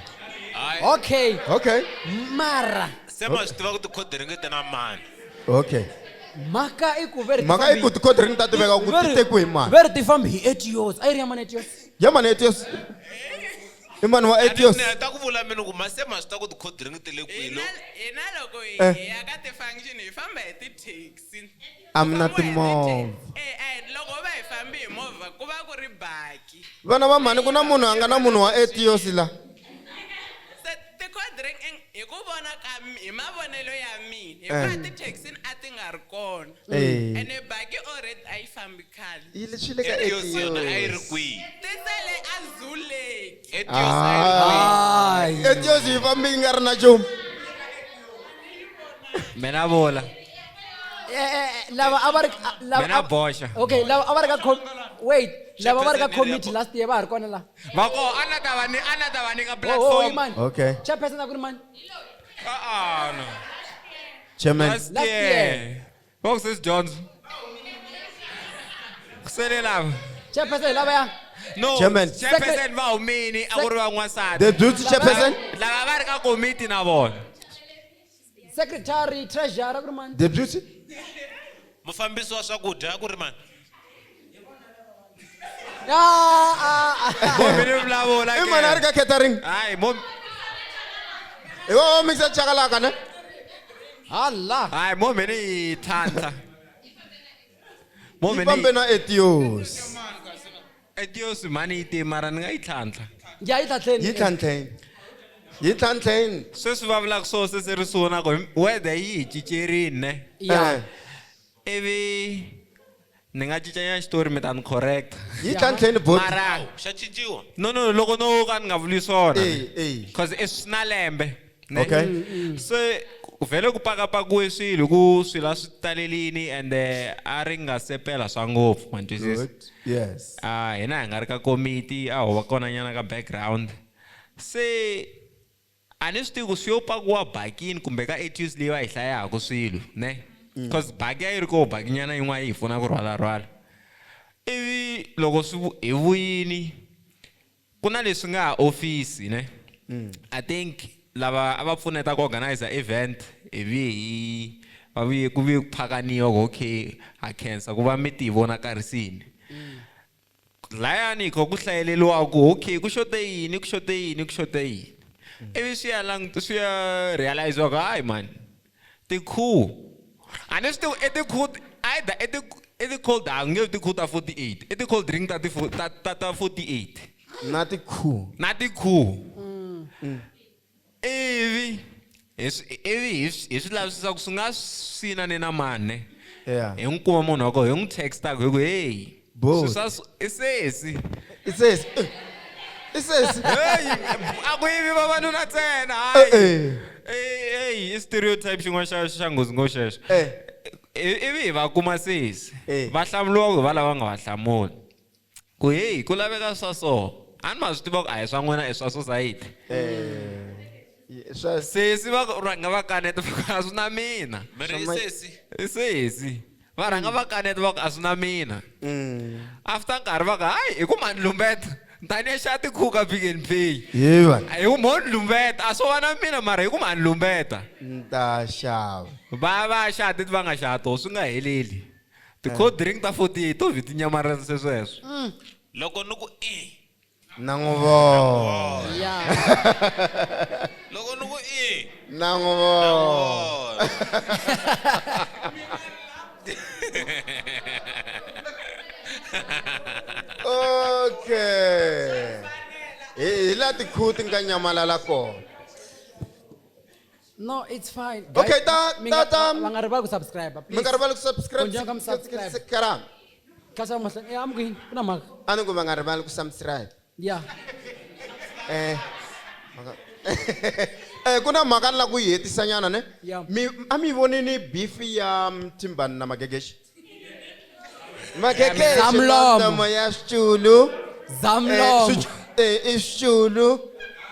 Okay. Okay. Mara. Se ma swi tiva ku ti-cold drink ti na mani. Okay. Mhaka i ku ve ri Mhaka i ku ti-cold drink ta tiveka ku ti tekiwe hi mani. Ve ri ti fambi hi Etios. A yi ri ya mani Etios? Ya mani Etios. I mani wa Etios. Ni heta ku vula mina ku mase ma swi tiva ku ti-cold drink ti le kwihi lo. Hina loko hi Eh. hi ya ka ti-function hi famba hi ti-taxi. Am na timovha. Loko va hi fambi hi movha ku va ku ri baki. Vana va mhani ku na munhu a nga na munhu wa Etios la. Se ti-cold drink hi ku vona ka hi mavonelo ya mina hikuva Eh. ti-taxini a ti nga ri kona. Eh. Ene baki already a yi fambi khale. Yi le swi le ka Etios yona a yi ri Etios. kwihi? Ti sele a Zoo Lake. Ah. Etios yi fambi yi nga ri na nchumu. Mina vula. Lava a va ri lava Mina boxa. Okay, lava a va ri ka wait, lava va ri ka committee last year va ha ri kona la. Va ko a na ta va ni a na ta va nyika Oh, oh, platform. mani. Okay. Chairperson a ku ri mani? Ah, no. Chairman. Last Last year. year. Va ku sis Jones. Ku sele lava. Chairperson hi lava ya. No, Chairman. Chairperson va humini a ku ri van'wansati. The duty chairperson? Lava va ri ka komiti na vona. Secretary, treasurer a ku ri mani? The duty? Mufambisi wa swakudya a ku ri mani? Ah, ah, ah. Mo ni vulavula I mani a ri ka catering? Hayi, mo Hi va va mixa chakalaka ne? Hala. Hayi, mo mini yi tlhantlha. Mo Yi mini fambe na Etios. Etios mani yi te mara ni nga yi tlhantlha. Ya yi tlhantlheni. Yi tlhantlheni. Yi ntlhantlheni. Sweswi va vulaka swo se se ri swo na ku weather yi hi cincerini ne. Yeah. Ivi ni nga cincanya xitori mi ta ni correct. Yi ntlhantlheni boti. Mara xa cinciwa no no loko no ka ni nga vuli swona. Eh, eh. Cause i swi na lembe. ne? Okay. Se ku vhele ku pakapakiwe swilo ku swilo a swi talelini and a ri nga se pela swa ngopfu ma ni twisisa. Good. Yes. Ah, hina hi nga ri ka komiti a ho va kona nyana ka background se a ni swi tivi ku swi yo pakiwa bakini kumbe ka atunes leyi va yi hlayaka swilo ne because baki a yi ri koho bakinyana yin'wana yi hi pfuna ku rhwalarhwala ivi loko swi hi vuyini ku na leswi nga ha ofisi ne I think lava a va pfuneta ku organize event ivi hi va vuye ku vuye ku phakaniwa ku okay ha khensa ku va mi ti vonakarisini layani hi kho ku hlayeleriwa ku okay ku xote yini ku xote yini ku xote yini ivi swi ya swi ya realize ku hayi man tikhu a ni swi tivi i tikhu either i ti i ti-cold a nge tikhu ta 48 i ti-cold drink ta ti ta ta ta 48 Na tikhu. Na tikhu. Ivi hi swi ivi hi swi hi swi lavisisa ku swi nga sina ni na mani ne Yeah. hi n'wi kuma munhu wa koho hi n'wi textaka hi ku hey Boti. swilo swa so- i sesi I sesi. I sesi. Hey, a ku yivi vavanuna ntsena hayi hey i stereotype xin'wana xa xa nghozi ngo xexo ivi hi va kuma sesi va hlamuriwa ku hi va lava nga va hlamuli ku hey ku laveka swa so a ni ma swi tiva ku a hi swa n'wina i swa society sesi va rhanga va kaneta va ku a swi na mina Mi ri i sesi? I sesi va rhanga va kaneta va ku a swi na mina after nkarhi va ku hayi hi ku mani lumbeta ntani ya xa tikhuka Pick n Pay Yiva. hi ku mhoni lumbeta a swo va na mina mara hi ku mani lumbeta Nta xava. Va va xa ti va nga xa to swi nga heleli ti-cold drink ta 48 to vhi tinyamarisa se sweswo loko ni ku i Na n'wi vona. loko ni ku i Na n'wi vona. Okay. Hi hi la tikhu ti nga nyamalala kona. No, it's fine. Okay, ta- Mi ta- nga- ta- va nga rivali ku subscribe. Mi nga rivali ku subscribe. Konjani ka mi subscribe. Karamba. Kasi mahlweni, eh, amukini, ku na mhaka. A ni ku va nga rivali ku subscribe. Yeah. Eh. Eh ku na mhaka ni la ku yi hetisanyana ne? Yeah. Mi a mi vonini beef ya Mthimbani na Magegeshi? Magegeshi Zamlomo. na ya Xiculu. Zamlomo. Eh, i Xiculu.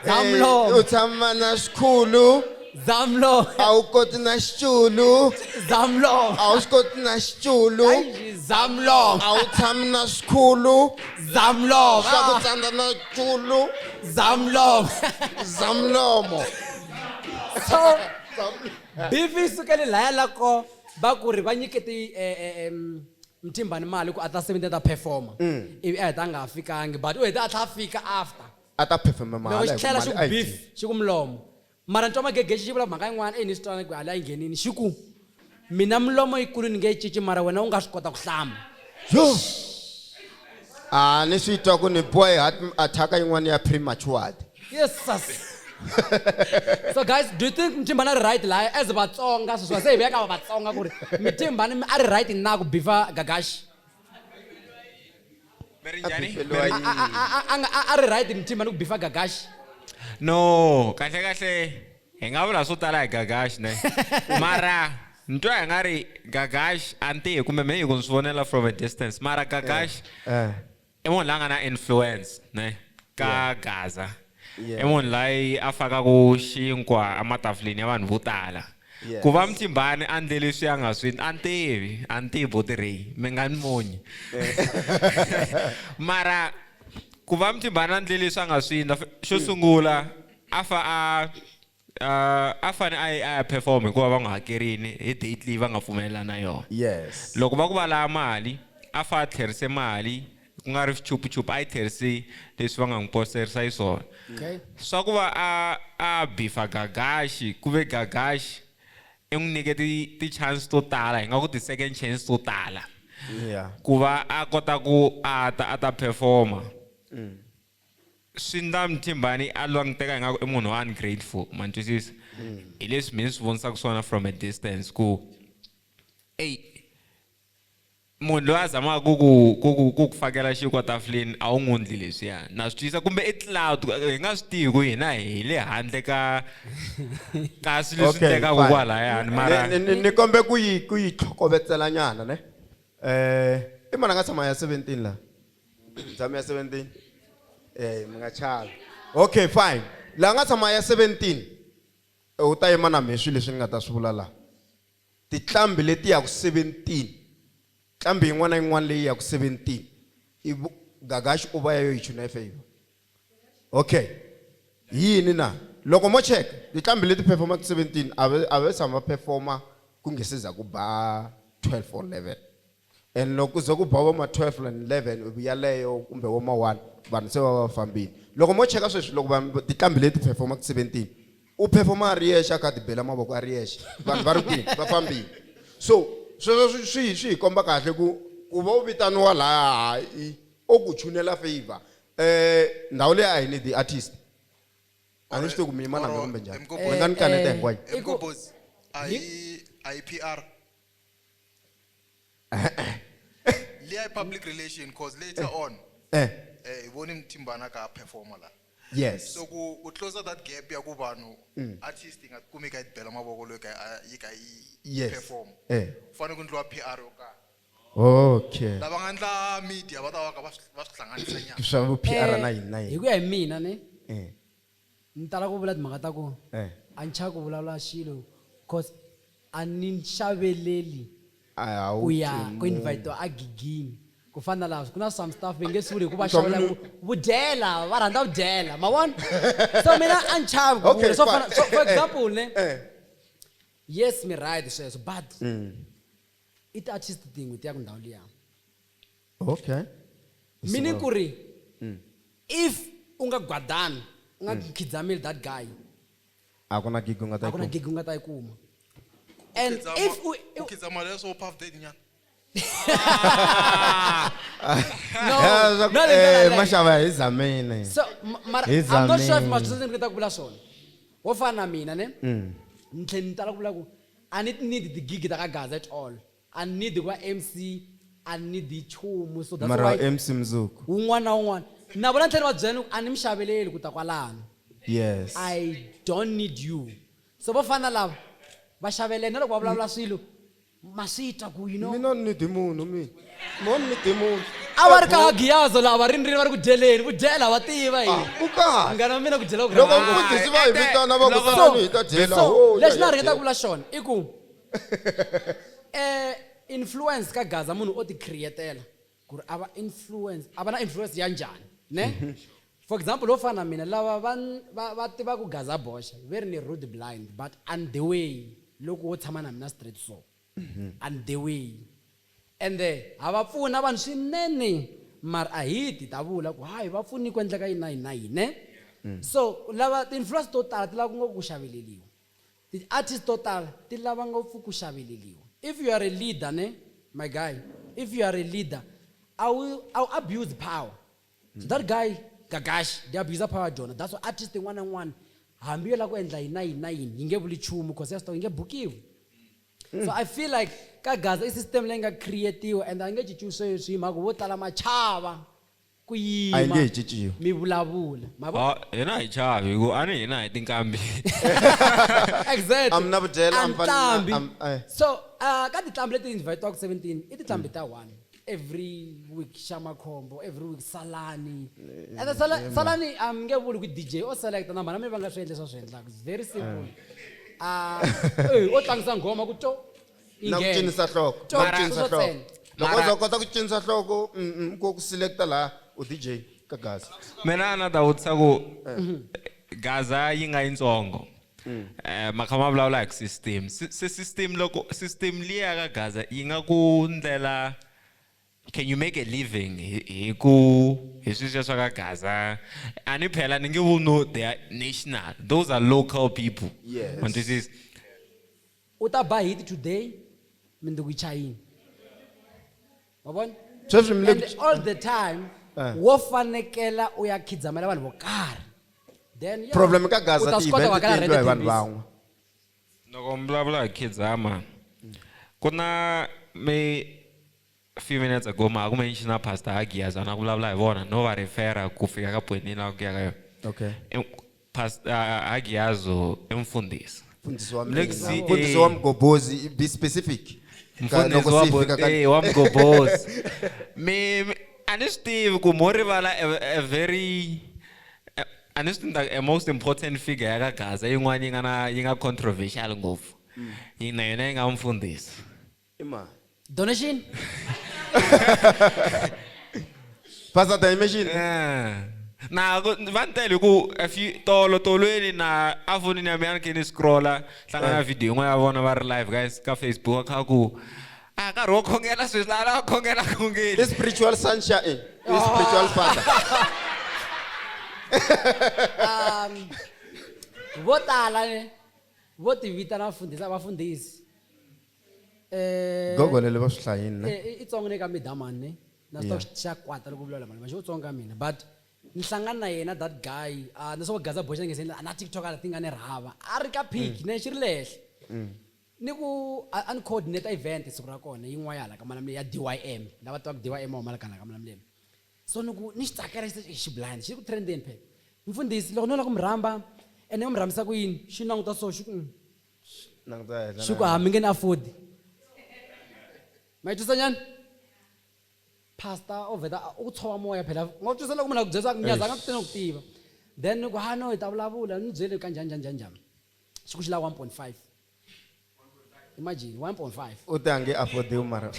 Zamlomo. U tshama na Xikhulu. Zamlomo. A wu koti na Xiculu. Zamlomo. A wu swi koti na Xiculu. Zamlomo. A wu tshami na Xikhulu. Zamlomo. Swa ku tsandza na Xiculu. Zamlomo. Zamlomo. So, beef yi sukele laya lako va ku ri va nyikete Mthimbani mali ku a ta 70 ta performa. Ivi a heta a nga ha fikangi but u heta a tlha a fika after. A ta performa Loko mahala xi hi ku tlhela xi mali ku a yi beef dyi. xi ku mulomo. Mara ntwa Magegexi xi vula mhaka yin'wana e ni swi twana ku hala yi nghenini xi ku mina milomo yikulu ni nge yi cinci mara wena u nga swi kota ku hlamba. Yo. A ni swi twa ku ni boy heart attack yin'wana ya prematured. Yes, sis. So guys, do you think Mthimbani a ri right laha as Vatsonga sweswi se hi vuya ka Vatsonga ku ri Mthimbani a ri right na ku bifa Gagashi? A ri right Mthimbani ku bifa Gagashi? No, kahle kahle hi nga vula swo tala hi Gagash ne. Mara ni twa hi nga ri Gagash a ni tivi kumbe me hi ku ni swi vonela from a distance. Mara Gagash i munhu la nga na influence ne ka Gaza. Yeah. I munhu loyi a fakaku xinkwa ematafuleni ya vanhu vo tala. Yes. Ku va Mthimbani a endle leswi a nga swi a ni tivi, a ni tivi buti Ray, mi nga ni monyi. Mara ku va Mthimbani a endle leswi a nga swi endla xo sungula a fa a a fane a ya perform hikuva va n'wi hakerini hi date leyi va nga pfumelelana na yona. Yes. Loko va ku va lava mali a fa a tlherise mali ku nga ri swichupuchupu a yi tlherise leswi va nga n'wi posterisa yi swona. Okay. Swa ku va a bifa Gagashi ku ve Gagashi i n'wi nyike ti-chance to tala hi nga ku ti-second chance to tala. Yeah. Ku va a kota ku a ta a ta performa. swi ndla Mthimbani a languteka ingaku i munhu wa ungrateful, ma ni twisisa? Hi leswi mina swi vonisaka swona from a distance ku ey, munhu loyi a zamaka ku ku fakela xinkwa tafuleni a wu n'wi endli leswiya. Na swi twisisa kumbe i clout, hi nga swi tivi ku hina hi le handle ka swilo leswi Okay, endlekaka fine. kwalayani, mara Ni kombe ku yi tlhokovetsela nyana ne. I mani a nga tshama ya 17 la? Tshama ya 17. Mi nga chavi. Okay, fine. La nga tshama ya 17, u ta yima na mehe swilo leswi ni nga ta swi vula laha. Tinqambi leti ya ku 17, nqambi yin'wana na yin'wana leyi ya ku 17, i Gagash u va ya yo yi chuna favor. Okay. Yini na? Loko mo check, tinqambi leti performaka 17 a va tshama va performa ku nge se za ku ba 12 or 11. And loko ku ze ku ba vo ma 12 and 11 yaleyo kumbe vo ma 1, vanhu se va va fambile. Loko mo cheka sweswi, loko vanhu tinqambi leti performaka 17, u performa a ri yexe, a kha a ti bela mavoko a ri yexe, vanhu va ri kwini? Va fambile. So sweswo swi hi komba kahle ku va u vitaniwa laha o ku chunela favor. Ndhawu leyi a hi ni the artist, a ni swi tivi ku mi yima na mina kumbe njhani, mi nga ni kaneta hinkwayo. Mgobozi, a yi PR leyi, public relation, cause later on hi vone Mthimbana ka performer la. So ku close that gap ya ku vanhu artist yi nga kumi ka yi bela mavoko loyi ka yi ka yi perform, ku fanele ku endliwa PR yo karhi. Lava nga endla media va ta va ka va swi hlanganisa nyana. Swa vu PR na yini na Hi yini. ku ya hi mina ne, ni tala ku vula timhaka ta ku a ni chavi ku vulavula xilo, cause a ni xaveleli A wu ku ya twi ku invite a gigini. Ku fana na laha ku na some stuff va nge swi vuli hikuva Swa xavela ku vudyela, va rhandza vudyela, ma vona? So mina a ni chavi ku Okay, vula. So fine. fana, so for example ne, yes, mi right sweswo, but i ti-artist tin'we ti ya ku ndhawu liya. Meaning ku ri if u nga gwadani, u nga khidzameli that guy, A ku na gig u nga ta a ku na yi kuma. Gig u nga ta yi kuma. And if u Ku khidzama leswo Puff Daddy nyana. No, Swa ku, no, no, no, no. Maxava hi zamini. So mara Hi I'm not sure if zamini. ma swi ndzi ta ku vula swona. Wo fana na mina ne, ni tlhela ni tala ku vula ku a ni need tigigi ta ka Gaza at all. A ni need ku va MC, a ni need nchumu. So that's Mara why MC Mzuku. Wun'wana na wun'wana na vona, ni tlhela ni va byela ni ku a ni mi xaveleli ku ta kwalano. I don't need you. So vo fana lava va xavelela, na loko va vulavula swilo ma swi twa ku you know. Mina ni di munhu, mina mo ni di munhu. A va ri ka Giyazo lava ri ri va ri ku dyeleni, ku dyela va tiva hi. Ku kahle. Munghana wa mina, ku dyela ku Loko rhandza. mfundhisi va hi vitana va ku tanani hi ta dyela, So ho, lexi ya na ringeta dyela. ku vula xona i ku influence ka Gaza, munhu o ti createla ku ri a va influence, a va na influence ya njhani ne. For example, wo fana na mina, lava va tivaka Gaza boxa ve ri ni road blind, but on the way loko wo tshama na mina straight, so on the way ende ha va pfuna vanhu swinene, mara a hi ti ta vula ku hayi, va pfuni ku endleka yini na yini na yini ne. So lava ti-influence to tala ti lava ngopfu ku xaveleliwa, ti-artist to tala ti lava ngopfu ku xaveleliwa. If you are a leader ne, my guy, if you are a leader, I will abuse power. So that guy Gagash, they abuse power jona. That's why artist yin'wana na yin'wana hambi yo lava ku endla yini na yini na yini, yi nge vuli nchumu, cause ya swi tiva yi nge bukiwi. So I feel like ka Gaza i system leyi nga creatiwa and a yi nge cinciwi sweswi, hi mhaka ku vo tala machava ku A yi nge yima he cinciwi. Mi vulavula. Ma vo? Ah, hina hi chavi hi ku a ni hina hi tinkambi. Exactly. Am na vudyela, am fani na- Antlambi. am. So ka titlambi leti invitiwaka 17, i titlambi ta 1 every week, Xamakhombo every week, Salani. And then Salani am nge vuli ku DJ o selecta na mhana mi va nga swi endle swa swi endlaka. It's very simple. O tlangisa nghoma ku to yi Na ku nghena. cinisa nhloko. To, Na ku cinisa sweswo nhloko. ntsena. Loko Mara- u kota ku cinisa nhloko, ku selecta laha u DJ ka Gaza. Mina a na ta vutisa ku Gaza yi nga yitsongo, ma kha ma vulavula hi system, se system, loko system liya ka Gaza yi nga ku ndlela, can you make a living hi ku hi sweswiya swa ka Gaza? A ni phela ni nge vu no, they are national, those are local people. Ma twisisa? U ta ba hit today, mundzuku yi chayini, wa vona? Sweswi mi le And all the time. Wo fanekela u ya khidzamela vanhu vo karhi then yeah, Problem ka u Gaza ta swi kota ku ti-event ti hakela rent endliwa hi vanhu Tembisa. van'we. Loko mi vulavula hi khidzama ku na mi few minutes ago ma ku mention pastor Agias ana ku vulavula hi vona no va refera ku fika ka point leyi ku ya ka yona. Okay. Pastor Agiazo i mfundhisi. Mfundhisi wa Lex- mina. Mfundhisi wa mgobozi, be specific. Mfundhisi Loko wa se hi fika ka- wa mgobozi. Mi a ni swi tivi ku mo rivala a very a ni swi tivi a most important figure ya ka Gaza yin'wana yi nga na yi nga controversial ngopfu. Yi na yona yi nga mfundhisi. I mani? Donation? Pastor Dimension. Na ku va ni tele ku a few tolo tolweni na a fonini ya mina ni khe ni scrolla hlangana na video yin'wana ya vona va ri live guys ka Facebook kha ku a nkarhi wo khongela sweswi la la khongela khongeli. I spiritual sunshine. I spiritual father. Vo tala ne vo ti vitana vafundhisi a vafundhisi. Gogo lele va swi hlayini ne? I tsongo ne ka midamani ne na swi tiva xa kwata loko vulavula mali ma xi tsongo ka mina but ni hlangana na yena that guy na swo Gaza boxa nge se na TikTok a ti nga ni rhava a ri ka peak ne xi ri lehle. Ni ku a ni coordinate event siku ra kona yin'wana ya hala ka Malamulele ya DYM lava tivaka DYM wa huma ka Malamulele. So ni ku ni xi tsakela xi blind xi ku trendeni phela. Mfundhisi loko no lava ku mi rhamba ene u mi rhambisa ku yini xi languta so xi ku Languta henhla xi ku na ha mi nge ni afford. Ma yi twisa nyana? Pastor o vheta u tshova moya phela nga twisisa loko munhu a ku byela swa ku nyaza a nga ku tiva ku tiva. Then ni ku ha no hi ta vulavula ni byele ka njhani njhani njhani njhani. Xi ku xi lava 1.5. Imagine 1.5. U te a nge afford-iwi mara.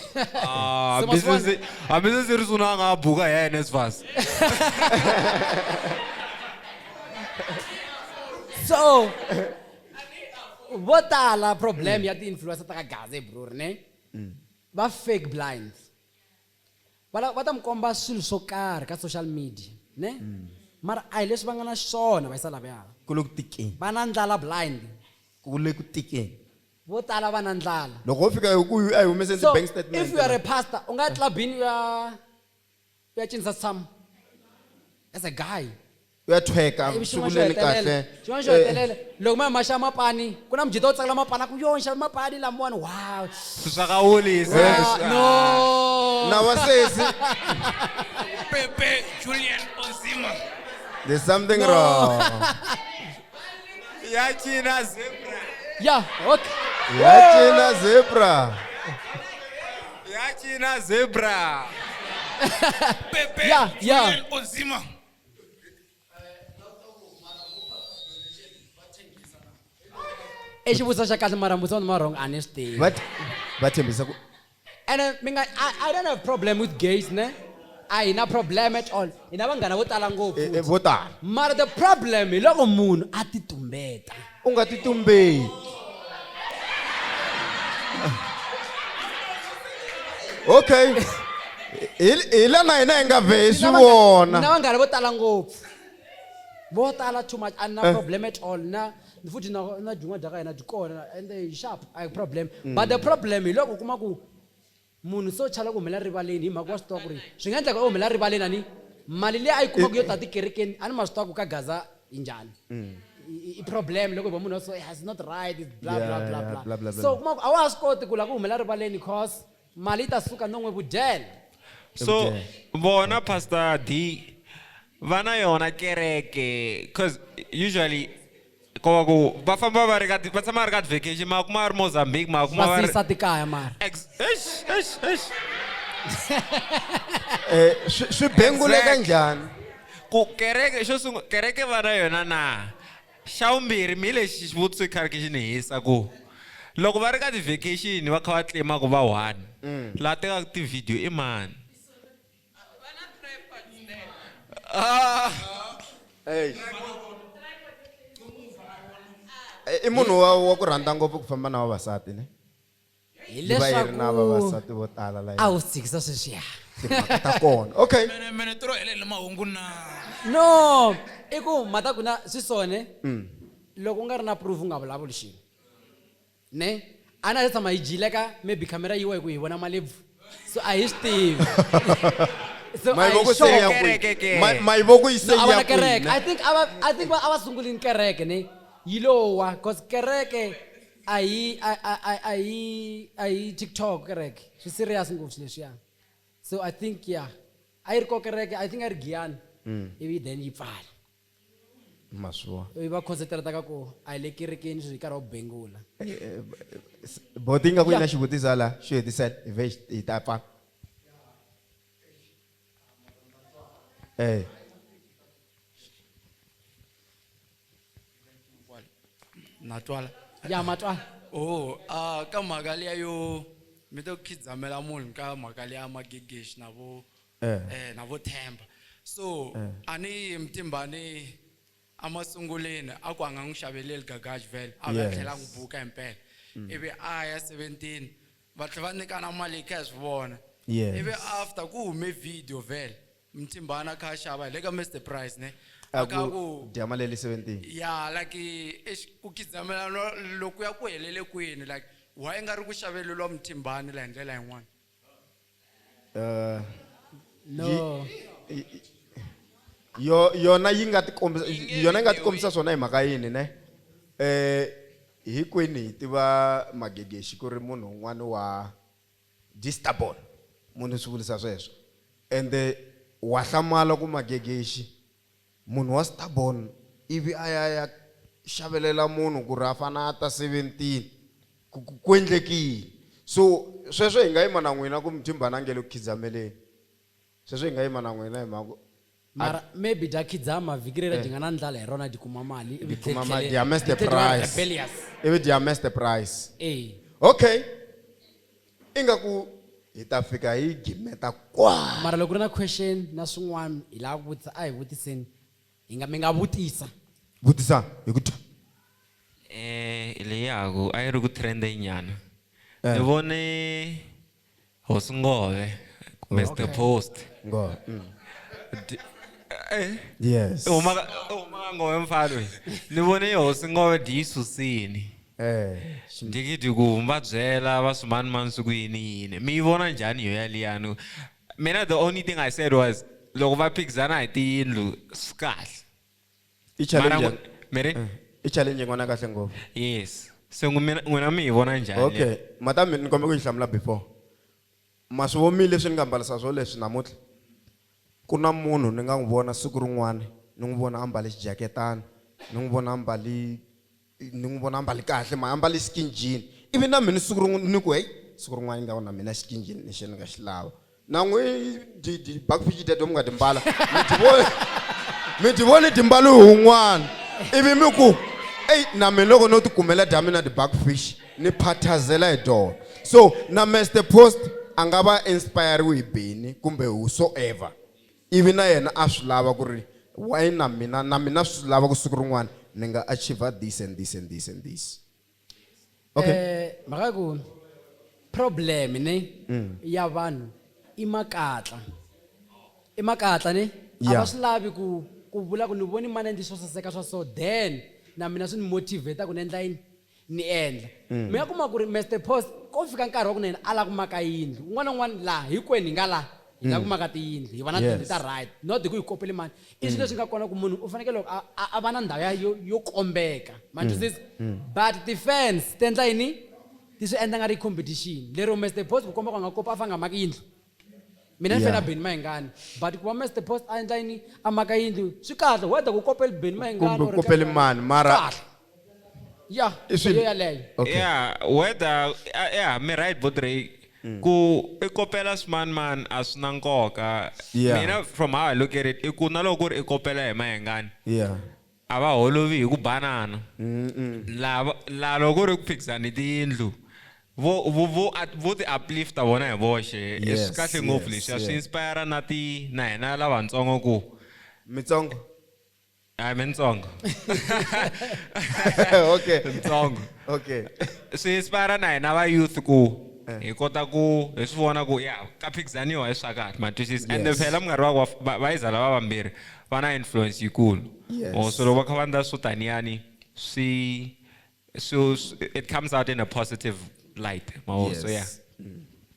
Ah, Se ma swi vona? business a business ri sungula a nga buka hi NSFAS. So vo tala problem ya ti-influencer ta ka Gaza bro ne va fake blind. Va va ta mi komba swilo swo karhi ka social media ne mara a hi leswi va nga na swona va yisa lavaya. Ku le ku tikeni. Va na ndlala blind. Ku le ku tikeni. Vo tala va na ndlala. Loko wo fika hi ku a hi humeseni So ti-bank statement. if you are a pastor u nga ya clubini u ya cinisa tshama as a guy. U ya thweka Ivi swi xin'wana xo vuleni hetelela, kahle. xin'wana xo hetelela loko ma ma xava mapani ku na mujita wo tsakela mapani a ku yo nxava mapani lamawani wow. Swi ka wulisa. No. Na wa sesi. Pepe Julian Ozima. There's something wrong. Ya cina zebra. Yeah, okay. Ya cina zebra. Ya cina zebra. Pepe Yeah, yeah. Julian Ozima. I xivutiso xa kahle mara mbudzo ma wrong a ni swi tivi. Va tshembisa ku And mi nga I don't have problem with gays ne. A hi na problem at all. Hi na vanghana vo tala ngopfu. Vo tala. Mara the problem hi loko munhu a ti tumbeta. U nga ti tumbeti. Okay. Hi la na hina hi nga vhe hi swi vona. Na vanghana vo tala ngopfu. Vo tala too much a ni na problem at all na futhi na byin'wana bya ka hina byi kona and sharp a hi problem. But the problem hi loko u kuma ku munhu se u chala ku humela rivaleni hi mhaka wa swi tiva ku ri swi nga endleka u humela rivaleni ani mali leyi a yi kumaka yo ta tikerekeni a ni ma swi tiva ku ka Gaza hi njhani. I problem loko hi va munhu wa so it's not right it's bla bla bla bla. Bla, bla, bla. So kuma ku a wa ha swi koti ku lava ku humela rivaleni cause mali yi ta suka no n'wi vudyela. So vona Pastor D va na yona kereke cause usually ko va ku va famba va ri ka va tshama va ri ka vacation ma kuma va ri Mozambique ma kuma Va va ri siyisa tikaya mara. Eish eish eish. Swi benguleka njhani? Ku kereke xo sungula kereke va na yona na xa vumbirhi mi lexi xivutiso i khale xi ni hisa ku loko va ri ka ti-vacation va kha va claim-a ku va one laha tekaka ti-video i mani? Ah. I munhu wa ku rhandza ngopfu ku famba na vavasati ne? Hi Yi va yi ri na leswaku vavasati vo tala la a wu tshikisa sweswiya. Timhaka ta kona. Okay. Mene tiro helele mahungu na. No, i ku mhaka ku na swi swone loko u nga ri na proof u nga vulavuli xilo. Ne? A na se tshama hi jile ka maybe camera yiwa hi ku hi vona malebvu. So a hi swi tivi. So Mayivoko a hi se sure. ya Kereke ke. kwihi Mayivoko yi se No, a va ya na kereke kwihi I think a va I think va a va sungulini kereke ne yi lo wa cause kereke a yi a a a a yi a yi TikTok kereke swi serious ngopfu swilo leswiya so I think yeah a yi ri ko kereke I think a yi ri Giyani ivi then yi pfala Maswiwa. ivi va concentrate ka ku a hi le kerekeni sweswi hi karhi wa bengula Boti nga ku yi na Yeah. xivutiso la xo hetisela hi vhe hi ta pfa. Eh. Na twala. Ya matwala. Oh, ah ka mhaka liya yo mi to khidzamela munhu ka mhaka liya magigeshi na vo Eh. eh na vo Themba. So Eh. ani Mthimbani amasunguleni a ku a nga n'wi xaveleli gagashi vhele a va Yes. tlhela a n'wi buka himpela. Ivi a ya 17 va tlhela va nyikana mali hi kha hi swi vona. Yes. Ivi after ku hume video vhele Mthimbani a kha a xava hi le ka Mr Price ne. A A kha ku ku dya mali ya le 17. ya like ku khidzamela loko ya ku helele kwini like why nga ri ku xaveleriwa Mthimbani la hi ndlela yin'wana No. Yo yona yi nga tikombisa yona yi nga tikombisa swona hi mhaka yini ne? Eh hikwini hi tiva Magegexi ku ri munhu un'wana wa stubborn munhu swi vulisa sweswo ende wa hlamala ku Magegexi munhu wa stubborn ivi a ya ya xavelela munhu ku ri a fane a ta 17 ku ku endlekile so sweswo hi nga yima na n'wina ku Mthimbani a nge le ku khidzameleni sweswo hi nga yima na n'wina hi mhaka ku mara maybe dya khidzama vhiki reri Eh. dyi nga na ndlala hi rona dyi kuma mali ivi Dyi kuma dyi mali, tlhele- dya Mr. dyi tlhele dyi va Price. rebellious. Ivi dya Mr Price. Eh. Okay. Ingaku hi ta fika hi gimeta kwa. Mara loko ku ri na question na swin'wana hi lava ku vutisa a hi vutiseni hi nga mi nga vutisa. Vutisa hi ku thya. Eh leyaku a yi ri ku trende nyana. Eh. Ni vone Hosi Ngove Mr Okay. Post. Ngove. Eh. Yes. U huma ka u huma ka Ngove mfana loyi. Ni vone Hosi Ngove dyi yi susini. Eh. Dyi ku va byela va swimanimani swi ku yini yini. Mi yi vona njhani yo yaliyani? Mina the only thing I said was loko va phikizana hi tiyindlu swi kahle. I challenge. Mara mi ri? I challenge yin'wana kahle ngopfu. Yes. Se n'wina mi yi vona njhani? Okay. Madam ni kombela ku yi hlamula before. Ma swi vonile leswi ni nga mbarisa swo leswi namuntlha? Ku na munhu ni nga n'wi vona siku rin'wana ni n'wi vona a mbale xijaketana ni n'wi vona a mbale ni n'wi vona a mbale kahle ma a mbale skin jean ivi na mina siku rin'wana ni ku hey siku rin'wana nga na mina skin jean lexi ni nga xi lava na n'wi di di bakfishi teto mi nga ti mbala mi ti vona mi ti voni ti mbali hi wun'wana ivi mi ku eyi na mina loko no ti kumela dya mina ti-bakfish ni phathazela hi tona so na Mr Post a nga va inspire-iwe hi Benny kumbe whosoever ivi na yena a swi lava ku ri why na mina na mina swi lava ku siku rin'wana ni nga achieve this and this and this and this okay Eh mhaka ku problem ne ya vanhu i makatla. I makatla ne? A va swi lavi ku ku vula ku ni voni mani endli swo saseka swa so then na mina swi ni motivate ku ni endla yini ni endla. Mi nga kuma ku ri Mr Post ko fika nkarhi wa ku na yena a lava ku maka yindlu un'wana na un'wana laha hinkwenu hi nga laha hi lava ku maka tiyindlu hi va na tiyindlu ta right not hi ku hi kopele mani i swilo leswi nga kona ku munhu u fanekele loko a va na ndhawu ya yo yo kombeka ma twisisa but ti-fans ti endla yini ti swi endla nga ri competition lero Mr Post ku komba ku a nga kopi a fa nga maki yindlu mina ni fana Benny Mayengani but ku va Mr Post a endla yini a maka yindlu swi kahle whether ku kopeli Benny Mayengani kumbe or kopeli mani mara kahle ya I swilo- yo yaleyo Okay. Yeah, whether yeah, mi right Bodrey. Ku i kopela swimanimani a swi na nkoka. Yeah. Mina from how I look at it, i ku na loko ku ri i kopela hi Mayengani. Yeah. A va holovi hi ku banana. La la loko ku ri ku phikizana hi tiyindlu vo vo vo vo ti uplifta vona hi voxe. I swi Yes, kahle ngopfu yes, leswiya swi yeah. inspire na ti na hina lavatsongo ku Mitsongo. Hayi mitsongo. Okay. Mitsongo. Okay. Swi inspire na hina va youth ku hi kota ku hi swi vona ku ya ka phikizaniwa hi swa kahle ma twisisa ende Yes. phela minkarhi wa va yiza lava vambirhi va na influence yikulu. Yes. Oh, so loko va kha va endla swo taniyani swi swi it comes out in a positive light ma vo so yeah. Yes.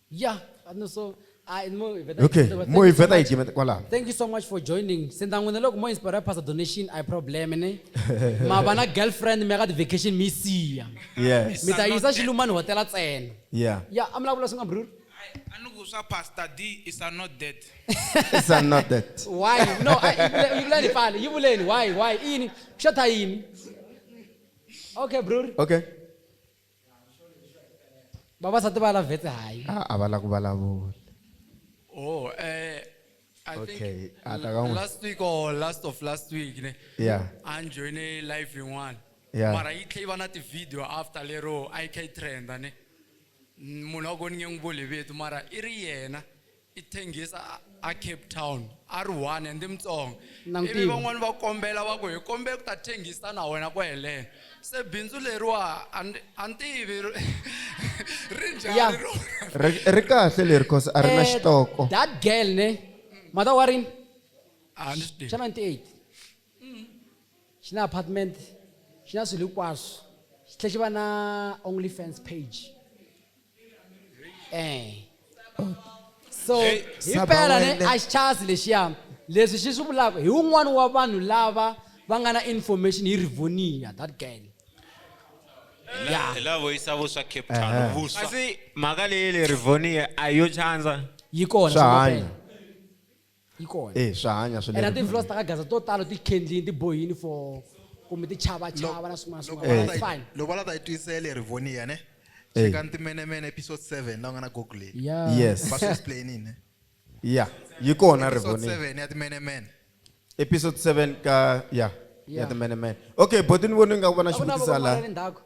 Yeah, no so Ai, mo hi vheta- Okay, thank mo hi you so vheta hi much. gimeta kwalaho. Thank you so much for joining. Se nta n'wina loko mo inspire pastor donation a hi problem ne. Ma va na girlfriend mi ya ka ti-vacation mi yi siya. Yes. Mi ta yisa xilumani hotela ntsena. Yeah. Ya, a mi lava ku vula swin'wana brother? A ni ku swa Pastor D is a not dead. It's a not that. Why? No, yi vuleni pfala, yi vuleni why why yini? Xota yini? Okay, brother. Okay. Vavasati va la vhetse hayi. A a va la ku vulavula. Oh, I Okay, think a ta ka n'wi- last week or last of last week ne. Yeah. A ni joine live yin'wana. Yeah. Mara yi tlhe yi va na ti-video after lero a yi kha yi trenda ne. Munhu wa kona ni nge n'wi vuli vito mara i ri yena i thengisa a Cape Town a ri one and i Mutsonga. Na n'wi Ivi tiva. van'wani va kombela va ku hi kombela ku ta thengisa na wena ku helela. Se bindzu leriwa a ni a ni tivi ri njhani Yeah. rona. Ri ri kahle leri cause a ri na Eh, xitoko. That girl ne. Mata wa rini? A ni swi tivi. Xa 98. Xi na apartment, xi na swilo hinkwaswo. Xi tlhela xi va na OnlyFans page. Eh. So, Hey. hi mpela ne Sabawele. a xi chasi lexiya. Leswi xi swi vulaka hi wun'wani wa vanhu lava va nga na information hi Rivonia that girl. Hi lava yisa vuswa Cape Town vuswa. Kasi mhaka leyi le Rivonia a yo chandza. Yi kona Swa hanya. Yi kona. Eh, swa hanya swilo. Ene na ti-influencer ta ka Gaza to talo ti khendlini ti bohini for kumbe ti chavachava na swin'wana na Loko swin'wana. va It's la fine. ta- loko va la ta yi twisela Rivonia ne. Eh. Chekani timenemene episode 7 la u nga na Google. Yeah. Yes. Va swi explainini ne. Yeah, yi kona Episode Rivonia. 7 ya timenemene. Episode 7 ka yeah, ya Yeah. timenemene. Okay, boti ni vona nga ku va na A ku na xivutiso voko la. le ndzhaku.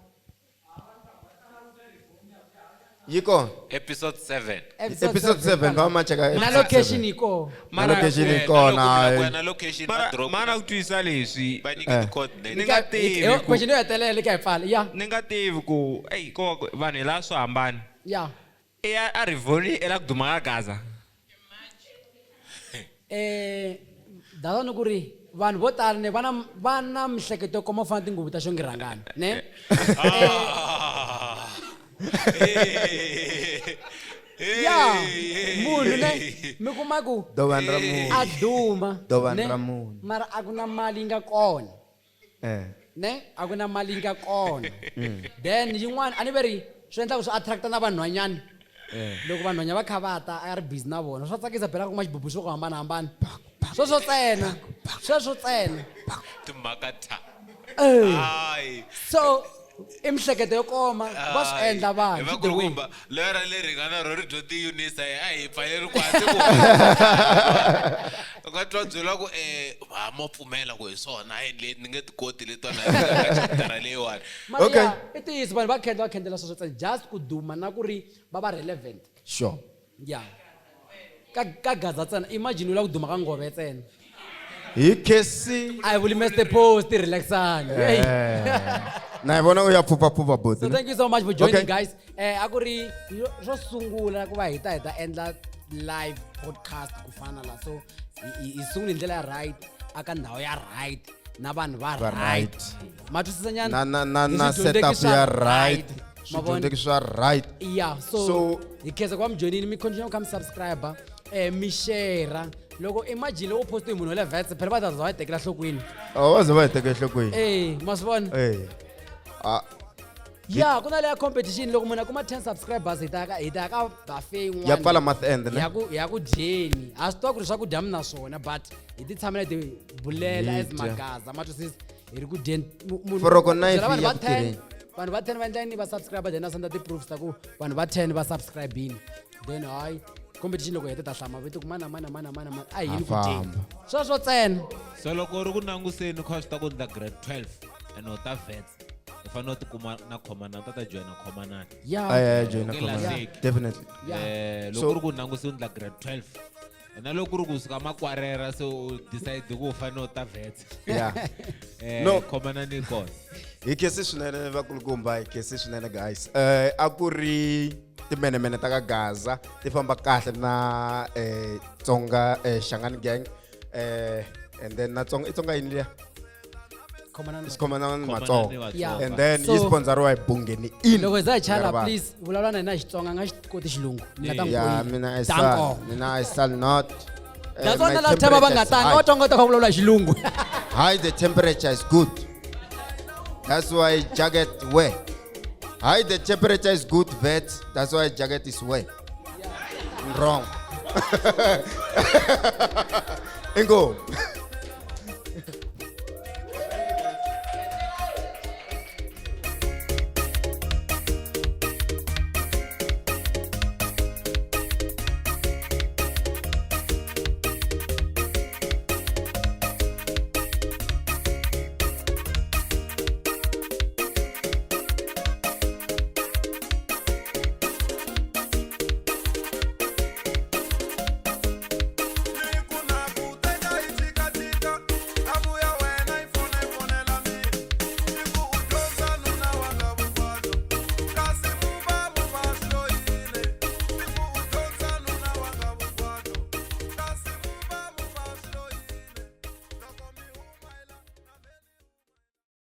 Yi kona. Episode 7. Episode 7 va ma cheka Na episode location 7. yi kona. Na location yi kona. Na location Mara va drop. mana ku twisa leswi. Va nyike Eh. ti-coordinates. Ni nga tivi ku Question yo hetelela ka hi pfala. Yeah. ni nga tivi ku ey ko vanhu hi la swo hambana. Yeah. I ya a Rivonia i la ku duma ka Gaza. Eh data ni ku ri vanhu vo tala ne va na va na mihleketo yo koma ku fana na tinguvu ta xongirhangana ne ya munhu ne mi kuma ku Dovani ra munhu. a duma Dovani ne? ra munhu. mara a ku na mali yi nga kona Eh. ne a ku na mali yi nga kona Mm. then yin'wana a ni ve ri swi endla ku swi attracta na vanhwanyana Eh. loko vanhwanya va kha va ta a ri busy na vona swa tsakisa phela ku kuma xibubu xo ku hambanahambana sweswo ntsena sweswo ntsena Timhaka ta. Eh. Hayi. so i mihleketo yo koma va swi endla vanhu Hi swi the way. vakulukumba lera leri nga na ro ri dyondzi Unisa a hi pfaleri ku hansi ku u nga twa byela ku va mo pfumela ku hi swona a hi ni nge ti koti letona chaptara leyiwani. Mara ya, i ntiyiso vanhu va khendla va khendlela sweswo ntsena just ku duma na ku ri va va relevant Sure. ya ka ka gaza ntsena imagine u lava ku duma ka ngove ntsena Hi khesi. a hi vuli Mr Post relaxani Hey. Eh. Na hi vona u ya phupha boti. So thank you so much for joining Okay. guys. Eh a ku ri ro sungula ku va hi ta hi ta endla live podcast ku fana la. So hi sungule hi ndlela ya right aka ndhawu ya right na vanhu va Va right. right. Ma twisisa nyana? Na na na Hi na swidyondzeki setup swa ya right. Ma vona? Swidyondzeki swa right. Yeah, so, So- hi khensa ku va mi joinini mi continue ku kha mi subscribe eh mi share loko imagine loko u post hi munhu wa le Vets phela va ta za va yi tekela nhlokweni. A va ze va hi teka enhlokweni. Eh, ma swi vona? Eh. Ah. Ya, ku na leya competition loko munhu a kuma 10 subscribers hi ta ya ka hi ta ya ka buffet yin'wana. Ya pfala month end ne. Ya ku ya ku dyeni. Ha swi tiva ku ri swakudya mi na swona but hi ti tshamela hi ti bulela Hi as dya. magaza ma twisisa hi ri ku dyeni. Munhu Foroko u byela knife vanhu ya va ku 10 tirheni. vanhu va 10 va endla yini va subscribe then a senda ti-proofs ta ku vanhu va 10 va subscribe-ini then hayi competition loko hi hete ta hlama vito ku mana mana mana mana mana a hi yini ku dyeni. famba. Sweswo ntsena. So loko u ri ku languseni kha swi ta ku ndla grade 12 and u ta vets u fanele u tikuma na khomanani u ta ta joyina khomanani. Yeah. Ah, yeah, join U nge khomanani. lahleki. Definitely. Yeah. Eh, So- loko u ri ku languseni u ndla grade 12 na loko ku ri kusuka makwarera se u decide ku u fanele u ta vets. Yeah. Eh No. khomanani yi kona. Hi khesi swinene vakulukumba, hi khesi swinene guys. Eh a ku ri timenemene ta ka Gaza ti famba kahle na eh Tsonga eh Shangani gang eh and then na Tsonga i Tsonga yini liya? Xikhomanani Matsonga. Yeah. And then So- yi sponsoriwa hi Bungeni Inn. Loko hi za hi chala, Rivala. please vulavula na hina hi Xitsonga, a nga xi koti xilungu. Ni nga ta n'wi Yeah, poyila. mina I Danko. shall, mina I shall not. That's why My na last time va nga temperature is tanga, high. wa twa nga ta vulavula xilungu. High, the temperature is good. That's why jacket wear. High, the temperature is good, vet. That's why jacket is wear. Wrong. Ingo.